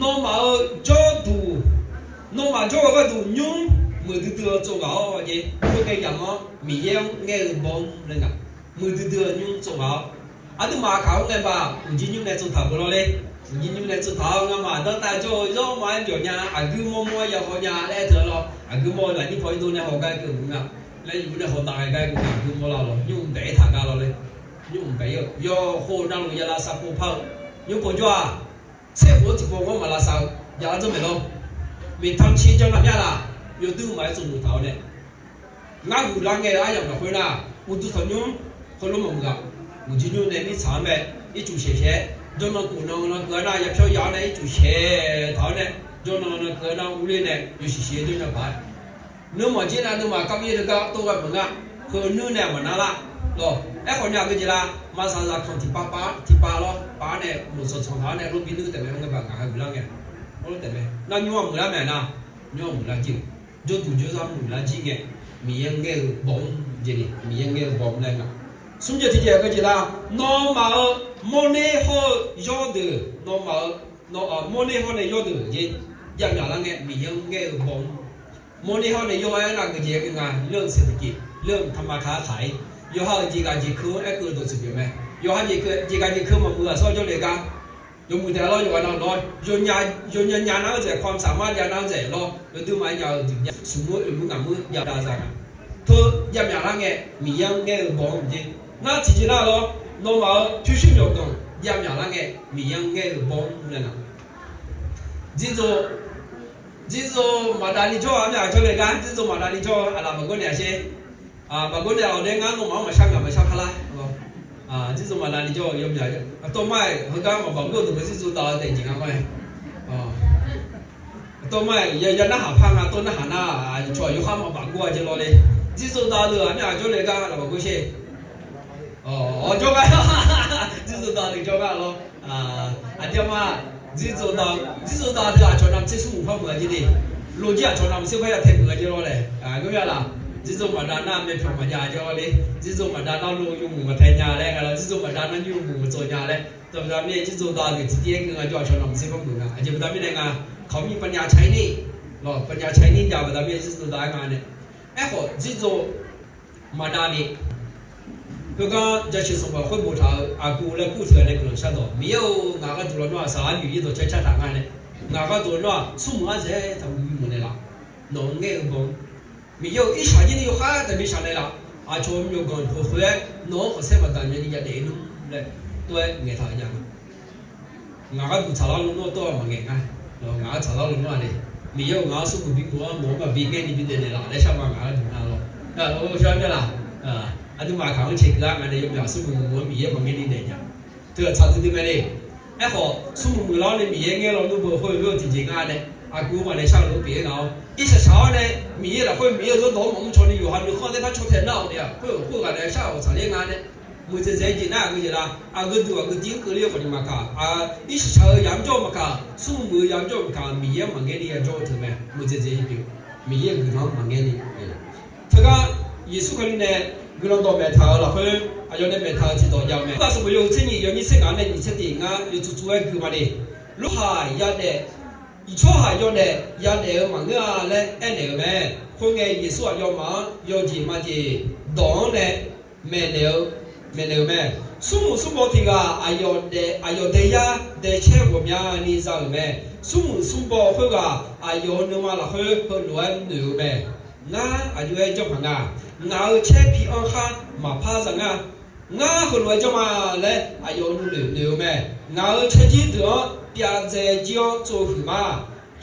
nawmaf-eu jawrduq, nawmaf jawr-eu gharduq nymr muiqdui dui-eu tsov ghaq-awr jeq, khoerngae yamq-anr Miqyaer-anr ngaer-eu baw-anr laer nga, muiqdui dui-eu nymr tsov ghaq-awr. Aqduimaf kaq-anr ngae ba, uqjir nymr nae tsovtaq beu lawr ler. Uqjir nymr nae tsovtaq-awr ngamaf danrtav jawr-eu yawrma-aer byawq nya, aqguir mawrmawr-aer ya haw nya laer aer teu-a lawr, aqguir mawr-eu lafnyir paw-ir dov nae haw gar keuv mq nga laer, yuf nae haw dav ghae gar keuv aqguir mawr lar lawr, nymr baef-aer taq gar lawr ler. Nymr baef-ir-eu yawkhof navluf ya lavsav pov par-eu, nymr pov jawr-aq, tser khof-anr tiqpov ngar maqlavsav-eu jav-ar dzeur maeq lawr. Miqtamq ciq jan naq mya laf, yawdui maqaer tsovnoeq taq-awr nae, ngar huiqlar ngae-eu aryamq lafkhoer nar, uqduq tanqnymr heulof maqmuiq-aq, uqjir nymr nae mirtsaq-anr mae, ircuf shaeq shaeq-aer jawrnan khof nan nan keuv-a nar, yapyawr yaf-awr nae ircuf shaeq taq-awr nae, jawrnan nan keuv-a nar urler nae yawshuif shif-aer jawr nya paq-aer, nuirmanq jir nav nuima kavmir-eu gar tov ghae meuq nga. Heu nuir nae maqnar lar lawr. Aerkhawf ni aqgeu jeq lar, maqsaq zaqkanq tiqpav pav tiqpav lawr pav-aer nae meuq tsanq tsanq taq-awr nae lof bi nuir taef mae. Heugar baq ngaq ha huiqlar ngae, nar nymr-aq muiqlar mae nar, nymr-aq muiqlar jeq-eu, jawrduq jawrzar muiqlar jir ngae, Miqyaer-anr ngaer-eu baw-anr jeq ni, Miqyaer-anr ngaer-eu baw-anr laer nga. Smr jeq tiqjeq aqgeu jeq lar, nawmaf-euq mawrner hawr-eu yawrdeuq, nawmaf-euq mawrner hawr nae yawrdeuq jeq, jav myaqlar ngae Miqyaer-anr ngaer-eu baw-anr. Mawrner hawr nae yawr-aer nar aqgeu jeq-aer keuv nga, เรื่องเศรษฐกิจ เรื่องธรรมาค้าขาย yawqha-euq jeqghaq jeqkeuv-anr aerkeuv dawqtsuif pyeuf mae. Yawqha jeqghaq jeqkeuv maqmuiq-aq sawr jawrle gar, yawmuiq taef-a lawr, yawqghaq nar lawr, yawnya nya nar-eu dzaeq, ความสามารถ ya nar-eu dzaeq lawr, yawdui maqaer nya-eu jeq nya, smq-anr oeq mur ngaq mur jav dav za nga. Teu jav myaqlar ngae Miqyaer-anr ngaer-eu baw-anr jeq. Nar tiqjeq nar lawr, nawmaf-euq pyurshuir myawqganq jav myaqlar ngae Miqyaer-anr ngaer-eu baw-anr laer nga. Jirdzov, jirdzov maqdav ni jawr-a, armyaq jawrle gar jirdzov maqdav ni jawr-eu aqlaf maqgawr naeq-a sher. Maqgawr naeq-awq nae ngar nawmaf-anr maqshar ngaq maqshar par lar. Jirdzov maqdav ni jawr-eu yawmyaq, aqtawv mar-aer heugar maqbaq gawr-eu deuq-anr jirdzov dav-eu taef jeq nga ma-aer. Aqtawv mar-aer ya narhaq par nga, tawv narhaq nar, cawq yawkhav maqbaq gawr-a jeq lawr le. Jirdzov dav deuq armyaq jawrle gar laf maqgawr sher. Awq, jawrgar, jirdzov dav deuq jawrgar lawr. Aqdirmar, jirdzov dav, jirdzov dav deuq aqcawq navmaqtser smrmuiq par muiq-a jeq le. Lojir aqcawq navmaqtser par ya tae muiq-a jeq lawr laer. Ngar ya laf, jirdzov maqdav nar myavpyawq maqjav-a jeq lawr le. Jirdzov maqdav nar lo yawmuiq maqtae nya laer nga lawr, jirdzov maqdav nar nymr yawmuiq maqtsov nya laer. Dawq baqda mirnae jirdzov dav deuq tiqtiv-aer keuv nga jawr aqcawq navmaqtser par muiq nga. Aqjeq baqda mirnae nga, เขามีปัญญาใช้หนี้ lawr, ปัญญาใช้หนี้ jav baqda mirnae jirdzov dav-aer nga nae. Aerkhawf jirdzov maqdav ni, heugar jaceuq sanqbof khoer boftaq-euq aqgeu laer kur teughaq nae guiqlanq shardawq, Miqyaer-or, ngaq gharduq lawnmr-aq saqlar bif-ir dawqcaer car taq nga nae, ngaq gharduq lawnmr-aq smrmuiq ardzaeq-aer taqbi bimeuq naeqlaf, nawq-anr ngaer-eu baw-anr. Miqyaer-or, irshaq jir ni yawkhav taqbi shaq naeqlaf, aqcawq-eu myawqganq khof khoer-aer nawq-anr khanqsaer maqdaq myav ni yadaef-ir nmr laer tov-aer ngaeqtaq-eu nya. Ngaq gharduq tsaqlar lawnmr-anr tov-aer maqngaeq nga. Ngaq-anr tsaqlar lawnmr-a le. Miqyaer-or, ngaq-anr smrmuiq bimeuq-anr nawq-anr maqbi ngaer ni bi daef naeqlaf laer shar ma ngaq gharduq nar lawr. Shar myav laf. Aqduimaf kaq-anr caeq keuv-a nga nae yawmyaq smrmuiq muiq-anr Miqyaer maqngaer ni daef nya. Teu-aq tsaq duidui mae le. Aerkhawf smrmuiq muiqlar-awr nae Miqyaer ngaer lawnmr beu khoer-eu tiqjeq nga nae, aqgeu maqnaeq shar-eu lof pyeuf-aer nga-awr, irshaq shaq-awr nae Miqyaer lafkhoer Miqyaer-eu zanrdawq-anr maqmr caw ni yawqha nuikhanr nae par caw tae nar-awq ni-aq, khoer-euq khoerghaq nae shar-awq tsaqler nga nae, muiqdzaeq dzaeq-eu jeq nar aqgeu jeq lar, aqgeu duq aqgeu tiv-anr keuvler-eu khawf ni maqkaq, irshaq shaq-eu yamq jawr-eu maqkaq, smrmuiq-eu yamq jawr-eu maqkaq, Miqyaer-anr maqngaer ni ya jawr-eu teu mae. Muiqdzaeq dzaeq-eu jeq pyeuf, Miqyaer-euq guiqlanq-anr maqngaer ni. Teugar Yeqsur Kali nae guiqlanq dawq maeqtaq-euq lafkhoer aqyawf nae maeqtaq-euq tiqdawq jav-eu mae. Sanqbof yawhuiq tser nyiq yawnyir tser ngaq-anr nae nyiq tser tiq ngar yawtsov tsov-aer gui ma de. Lorhaq yadaef, tsawrhaq yawdaef yadaef-eu maqngeur-a laer aernaeq-eu mae. Khoerngae Yeqsur aqyawfmaf-anr yawjeq majeq dawq-anr nae maeqnaeq-eu maeqnaeq-euq mae. Smrmuiq smrbaw tiq ghaq aqyawf dae, aqyawf daeyar daecaer ghawqmyani za-euq mae. Smrmuiq smrbaw khoerghaq aqyawf-euq nuima lafkhoer heulof-aer noeq-eu mae. Ngar aqjox-aer janrpaq nga. Ngaq-euq caer pi-anr khar maqpar za nga. Ngar heulof-aer janr ma laer aqyawf-euq nuinoeq noeq-eu mae. Ngaq-euq caerjir deuq-anr pyavdzae jir-awr tsovhuiq ma.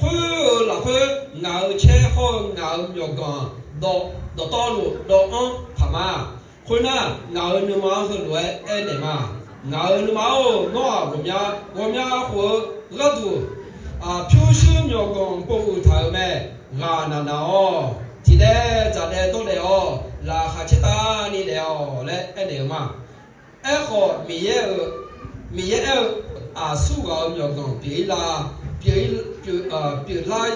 Khoer-eu lafkhoer ngaq-euq caer hawr-eu ngaq-euq myawqganq dawq, dawqtawvluf dawv-anr taq ma. Khoernar, ngaq-euq nuima-anr heulof-aer aernaeq ma. Ngaq-euq nuima-or, nawr-aq ghawqmya, ghawqmya khof-eu gharduq, pyurshuir myawqganq pov uiq taq-euq mae. Ghaq naq naq-awq. Tiqdaev dzaqdaev dawrdaef-awq. Laqkhaq caertavni daef-awq laer aernaeq-eu ma. Aerkhawf, Miqyaer-euq, Miqyaer aer-eu, aqsur ghaq-euq myawqganq pyeuf-ir la, pyeuf-ir, pyeuf, pyeuflar,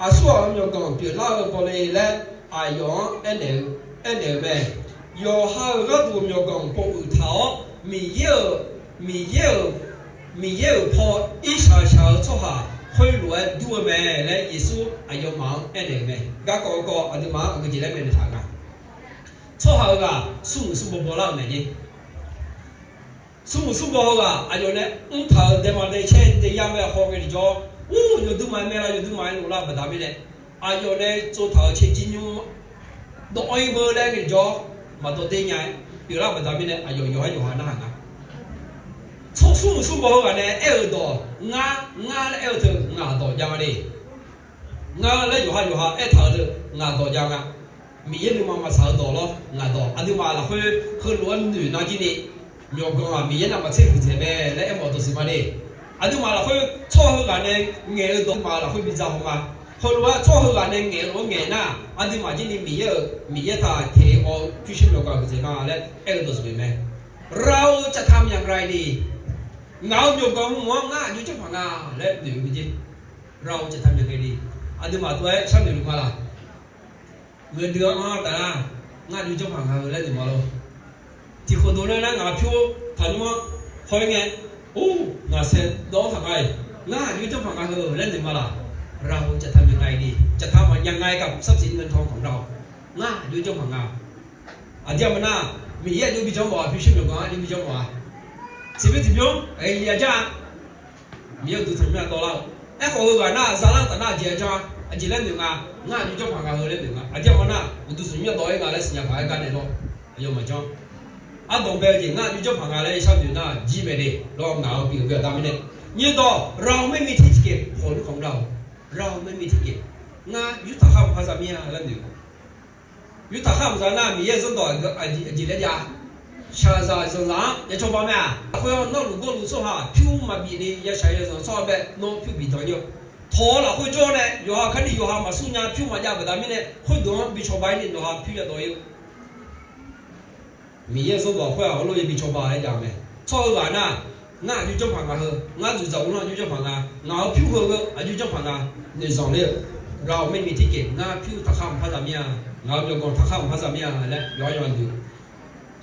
aqsur ghaq-euq myawqganq pyeuflar-eu bawle laer aqyawf-anr aernaeq-eu, aernaeq-eu mae. Yawqha-euq gharduq myawqganq pov uiq taq-awr, Miqyaer-euq, Miqyaer-euq, Miqyaer-euq paw irshaq shaq-eu tsawrhaq khoerlof-aer dur-eu mae laer Yeqsur aqyawfmaf-anr aernaeq-eu mae. Garkawv garkawv aqduimaf-anr aqgeujeq laer maeqnaeq taq nga. Tsawrhaq-eu ghaq smrmuiq smrbaw bawlar-euq mae jeq. Smrmuiq smrbaw heughaq aqyawf nae mrtaq-euq daema daecaer daeyar mae haw ngae tiqjawr, ur, yawduimaf-aer maerlar yawduimaf-aer loflar baqda mirnae, aqyawf nae tsovtaq-euq caerjir nymr dawv-anr ir beu laer ngae tiqjawr, maqdawv der nya-aer pyeuflar baqda mirnae aqyawf yawqha yawqha narhaq nga. Tsawr smrmuiq smrbaw heughaq nae aer-euq dawq ngar, ngar laer aer-eu teu ngaq dawq jav nga le. Ngar laer yawqha yawqha aertaq-euq teu ngaq dawq jav nga. Miqyaer nuima maqtsaq-eu dawq lawr ngaq dawq. Aqduimaf lafkhoer heulof-aer noeq nar jir ni, myawqganq-aq Miqyaer navmaqtser huiqdzaeq mae laer aermawf dawq siq ma le. Aqduimaf lafkhoer tsawr heughaq nae ngaeq-eu dawq aqduimaf lafkhoer bidzaq haw ma. Heulof-aer tsawr heughaq nae ngaeq-eu lof-aer ngaeq nar, aqduimaf jir ni Miqyaer-euq, Miqyaer taq teq-awr pyurshuir myawqganq huiqdzaeq ma laer aer-eu dawq siq mae. เราจะทำอย่างไรดี? Ngaq-euq myawqganq hmq-anr ngar aqjox janrpaq nga laer noeq-eu mae jeq. เราจะทำอย่างไรดี? Aqduimaf tov-aer sharnoeq luf nga laq? Ngeur dui-anr anr taf nar, ngar aqjox janrpaq nga-eu laer noeq ma lor. Tiqkhof dov nar ngaq pyur taqnymr-anr haw-ir ngae, or, ngaq saeqdawv-anr taq nga-iq, ngar aqjox janrpaq nga heu laer noeq ma laq? เราจะทำอย่างไรดี? จะทำอย่างไรกับทรัพย์สินเงินทองของเรา? Ngar aqjox janrpaq nga. Aqjeq ma nar, Miqyaer aqjox bi janr mawf-a, pyurshuir myawqganq aqjox bi janr mawf-a. Tiqbymr tiqbymr aqyuif ya jar-a. Miqyaer uqduq tanqnymr ya dawvlar-eu. Aerkhawf heughaq nar zalar taf nar aqjeq-a jan-a, aqjeq laer noeq nga, ngar aqjox janrpaq nga heu laer noeq nga. Aqjeq ma nar uqduq tanqnymr ya dawv-ir nga laer siqnya paq-aer gar naeq lawr. Aqyawfmaf janr. Ardanq bae-eu jeq ngar aqjox janrpaq nga laer sharnoeq nar jir mae le lawr, ngaq-euq bif-euq baqda mirnae. Nyirdawq เราไม่มีที่เก็บผลของเรา เราไม่มีที่เก็บ ngar yurtaq khar maqpar za mir-a laer noeq. Yurtaq khar maqza nar Miqyaer zanrdawq aqjeq laer jav. Shaqzanq zanqzanq-anr ya cawba mae-aq, lafkhoer-anr nawr luf gawrluf tsawrhaq pyur maqbif ni ya shaq ya zanq tsawrhaq bae nawr pyur bif danq-ir-eu. Tawq-awr lafkhoer jawr nae yawqha kali yawqha maqsur nya pyur maqjav baqda mirnae khoerdeuq-anr bi cawba-ir ni nawqha pyur ya dawv-ir-eu. Miqyaer zanrdawq khoer-aq heulof ya bi cawba laer jav-eu mae. Tsawrhaq heughaq nar, ngar aqjox janrpaq nga heu, ngar dzuqdzaq uvlanr aqjox janrpaq nga, ngaq-euq pyur heu-eu aqjox janrpaq nga, noeqzanq ler-eu. เราไม่มีที่เก็บ ngar pyur taqkhar maqpar za mir-a, ngaq-euq myawqganq taqkhar maqpar za mir-a laer yawqha yawqha noeq.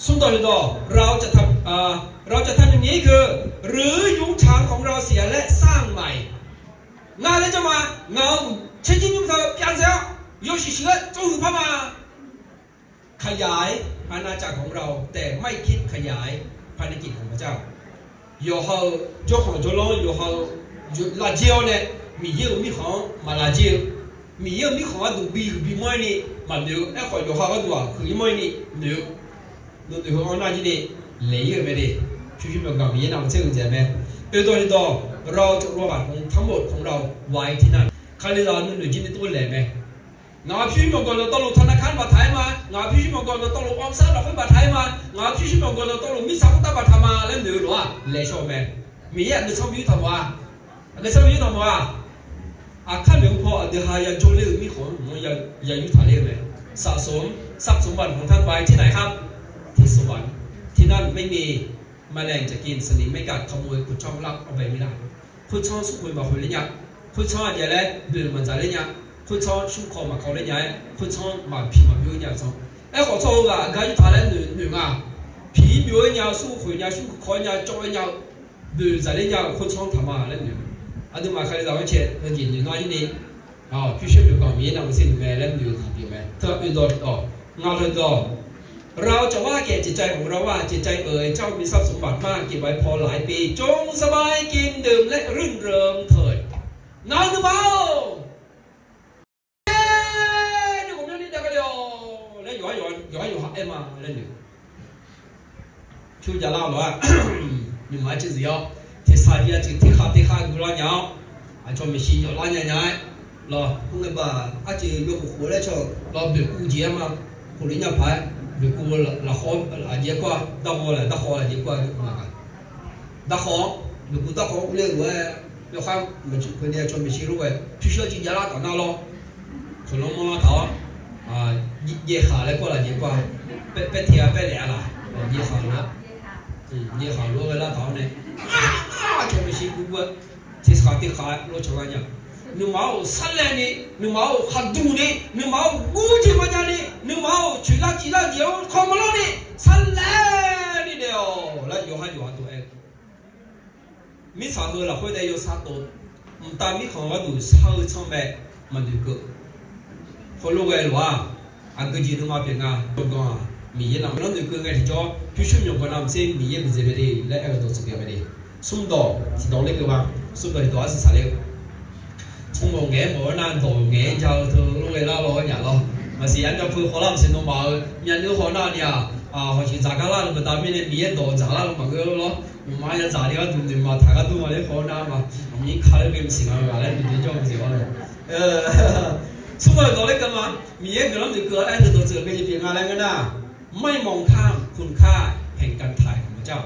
Smrdawq heudawq เราจะทำ เราจะทำอย่างนี้คือ หรือยุ้งฉางของเราเสียและสร้างใหม่ Ngar laer janr ma, ngaq-euq caerjir nymr teu pyavdzae-awr yawshuif shuif-aer tsovhuiq par ma. ขยายอาณาจักรของเรา แต่ไม่คิดขยายภารกิจของพระเจ้า Yawqha-euq jawrkhanq jawrlanr, yawqha-euq lafjer-awr nae Miqyaer-euq mirkhanq-anr maq lafjer-eu, Miqyaer-euq mirkhanq gharduq bi huiq bi manr-ir ni maqnoeq-eu. Aerkhawf yawqha gharduq-aq huiq-ir manr-ir ni noeq-eu. Nawq noeq heu-anr nar jir ni laeq-ir-eu mae de. Pyurshuir myawqganq Miqyaer navmaqtser huiqdzaeq mae. Oedawq heudawq เราจะรวมสมบัติทั้งหมดของเราไว้ที่นั่น Kalizaq nuinoeq jir ni tov laeq mae. Ngaq-euq pyurshuir myawqganq dawqtawvluf taqnaqkar baqtaq-aer ma. Ngaq-euq pyurshuir myawqganq dawqtawvluf ออมทรัพย์ lafkhoer baqtaq-aer ma. Ngaq-euq pyurshuir myawqganq dawqtawvluf mirtsaq khoertav baqtaq ma laer noeq-eu lof-aq laeq shaw-eu mae. Miqyaer aqdui tsanr bi yurtaq mawf-a. Aqdui tsanr bi yurtaq mawf-a. Aqkar noeq-eu paw aqdui ha ya jawrler-euq mirkhanq-anr mq-anr ya yurtaq ler-eu mae. สะสมทรัพย์สมบัติของท่านไว้ที่ไหนครับ ที่สวรรค์ ที่นั่นไม่มีแมลงจะกิน สนิมไม่กัด ขโมยขุดชอบลักเอาไปไม่ได้ Khoertsanr smrkhoeq maqkhoeq ler nya. Khoertsanr aqjeq laer boeq maqdzaq ler nya. Khoertsanr smrkawv maqkawv ler nya-aer, khoertsanr maqpiq maqbyov-ir nya-eu tsanr. Aerkhawf tsawrhaq heughaq aqgar yurtaq laer noeq, noeq nga. Piq-ir byov-ir nya-eu, smrkhoeq nya, smrkawv-ir nya, cawv-ir nya-eu, boeq dzaq ler nya-euq khoertsanr taq ma laer noeq. Aqduimaf Kalizaq-anr cae heujeq noeq nar-ir ni, pyurshuir myawqganq Miqyaer navmaqtser noeq mae laer noeq-eu tiqpyeuf mae. Teu oedawq dawq, ngaq dawq dawq เราจะว่าแก่จิตใจของเราว่า จิตใจเอ๋ย เจ้ามีทรัพย์สมบัติมาก เก็บไว้พอหลายปี จงสบายกินดื่มและรื่นเริงเถิด นาง nuima-or, nae ghawqmyani daef ghae le-awq laer yawqha yawqha aer ma laer noeq. Pyur jav lar-awq lawq-aq, nuima-anr cuivzif-awr, tersaq jir-a ceuq terkhaq terkhaq guilar nya-awr, aqcawq maeqshi yawflar nya nya-aer, lawq, khoerngae baq arceuq yawkhof khof laer cawq lawq, boeqkuv jeq-aer ma, khofle nya paq-aer, boeqkuv lafkhawr aqjeq-aer kawr-a, darkhaw laf darkhaw aqjeq-aer kawr-a, darkhaw-awr, boeqkuv darkhaw-anr urler-eu lof-aer, yawkhar maqcuf keuvni aqcawq maeqshi lof-aer pyurshuir arceuq javlar taf nar lawr, khaqlanr manrlar taq-awr, jaev khaq laer kawr laf jeq kawr-a, paer te-a paer laef-a laf, jaev khaq lof-aer, jaev khaq lof-aer ghae lar taq-awr nae, aqcawq maeqshi guv guv-aer, tersaq terkhaq-aer lawr cawq lar nya. Nuima-or, sarlaevni, nuima-or, khaqduq ni, nuima-or, gurjeq maqjav ni, nuima-or, coeqlar ciflar jeq-anr kawr maqlanr ni, sarlaevni daef-awq laer yawqha yawqha tov-aer, mirtsaq heu lafkhoer nae yawsar tov, mqtav mirkhanq gharduq shar-eu tsanr mae, maqnoeq keuv. Heulof ghae lof-aq, aqgeu jeq nuima pyeuf nga. Yawqganq-aq, Miqyaer navmaqtser noeqkeuv ngae tiqjawr, pyurshuir myawqganq navmaqtser Miqyaer geuf dzaeq mae de laer aer-eu dawqtsuif pyeuf mae de. Smrdawq tiqdawq ler keuv ma. Smrdawq tiqdawq arsiq saqler-eu, tsawrmawq ngaeq-aer mawf-eu nar dawq ngaeq-aer ja-eu teu lof ghae lar lawr-aer nyaf lawr. Maqsiq armyav peu khawvlar maqsiq nawmaf-euq myavnuiv khawf nar ni-aq, hawq siq dzaq gar lar-eu baqda mirnae Miqyaer dawq dzaq lar-eu maqngeur lawr. Mqmaq yadzaq ni gharduq noeq maqtaq gharduq ma laer khawf nar ma. Aqmir ka laer ghae maqsiq nga-eu ghaq laer noeqdov jawr maqsiq-awr nae, smrdawq dawq ler keuv ma. Miqyaer guiqlanq noeqkeuv-aer teu dawqtsuif-eu ghae jeq pyeuf nga laer ngeur nar, ไม่มองข้ามคุณค่าแห่งการไถ่ของพระเจ้า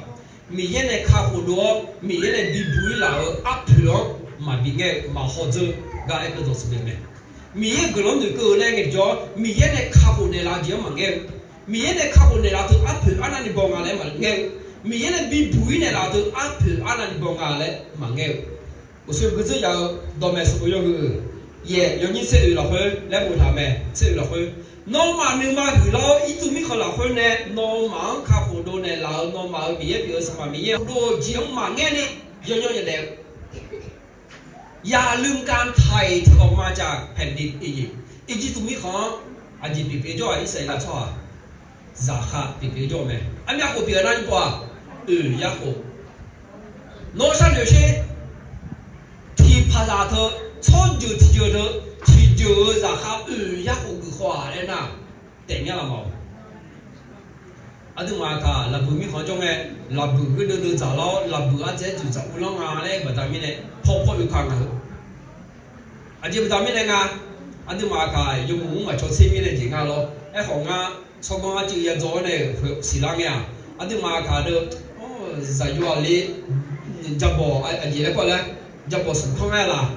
Miqyaer nae kakhof dov-awr Miqyaer nae bibuq-ir laf-euq arpoeq-anr maqbi ngaer-eu maqhaw dzeur gar aer keuv dawqtsuif pyeuf mae. Miqyaer guiqlanq noeqkeuv-eu laer ngae tiqjawr, Miqyaer nae kakhof naeqlaf-eu jeq-anr maqngaer-eu, Miqyaer nae kakhof naeqlaf teu arpoeq arnavni baw nga laer maqngaer-eu, Miqyaer nae bibuq-ir naeqlaf teu arpoeq arnavni baw nga laer maqngaer-eu, uqshoe gui dzeur yaf-eu dawqmaeq sanqbof yawhuiq-euq yaeq yawnyir tser oeq lafkhoer laer boftaq mae. Tser oeq lafkhoer, nawmaf nuima huiqlar-awr Ircuf mirkhanq lafkhoer nae nawmaf-anr kakhof dov naeqlaf-euq nawmaf-euq Miqyaer pyeuf-eu Sanqpaq Miqyaer-aq, dov-eu jeq-anr maqngaer ni yawnyawr yadaef-eu อย่าลืมการไถ่ที่ออกมาจากแผ่นดินอียิปต์ Irjirtuv mirkhanq-anr aqjeq pyeuf pyeuf jawr-aq, Irsaqleqlav tsawrhaq zaqkhav pyeuf pyeuf jawr-eu mae. Armyav khof pyeuf-eu nar nymr pov-aq, oeq yarkhof. Nawr sharnoeq sher, tiqpaqzaq teu, tsawrjeuq tiqjeuq teu, tiqjeuq-eu zaqkhav oeq yarkhof geuf khawf-aq laer nar, taef myanr laf ma-awq. Aqduimaf aqkaq laqbuiq mirkhanq jawr ngae, laqbuiq gardeuv deuv dzaq lar-awr, laqbuiq ardzaeq-aer dzuiqdzaq uvlanr nga laer baqda mirnae, pawrpawr oeka nga-eu. Aqjeq baqda mirnae nga, aqduimaf aqkaq yawmuiq mr maqcawq tser mirnae jeq nga lawr. Aerkhawf ngar tsawrganr arcuiv yadzawr-awr nae-euq siqlar ngae-aq, aqduimaf aqkaq deuq, zaqyo aqli, jabawq aqjeq laer kawr laer, jabawq smq tanr-aer laf,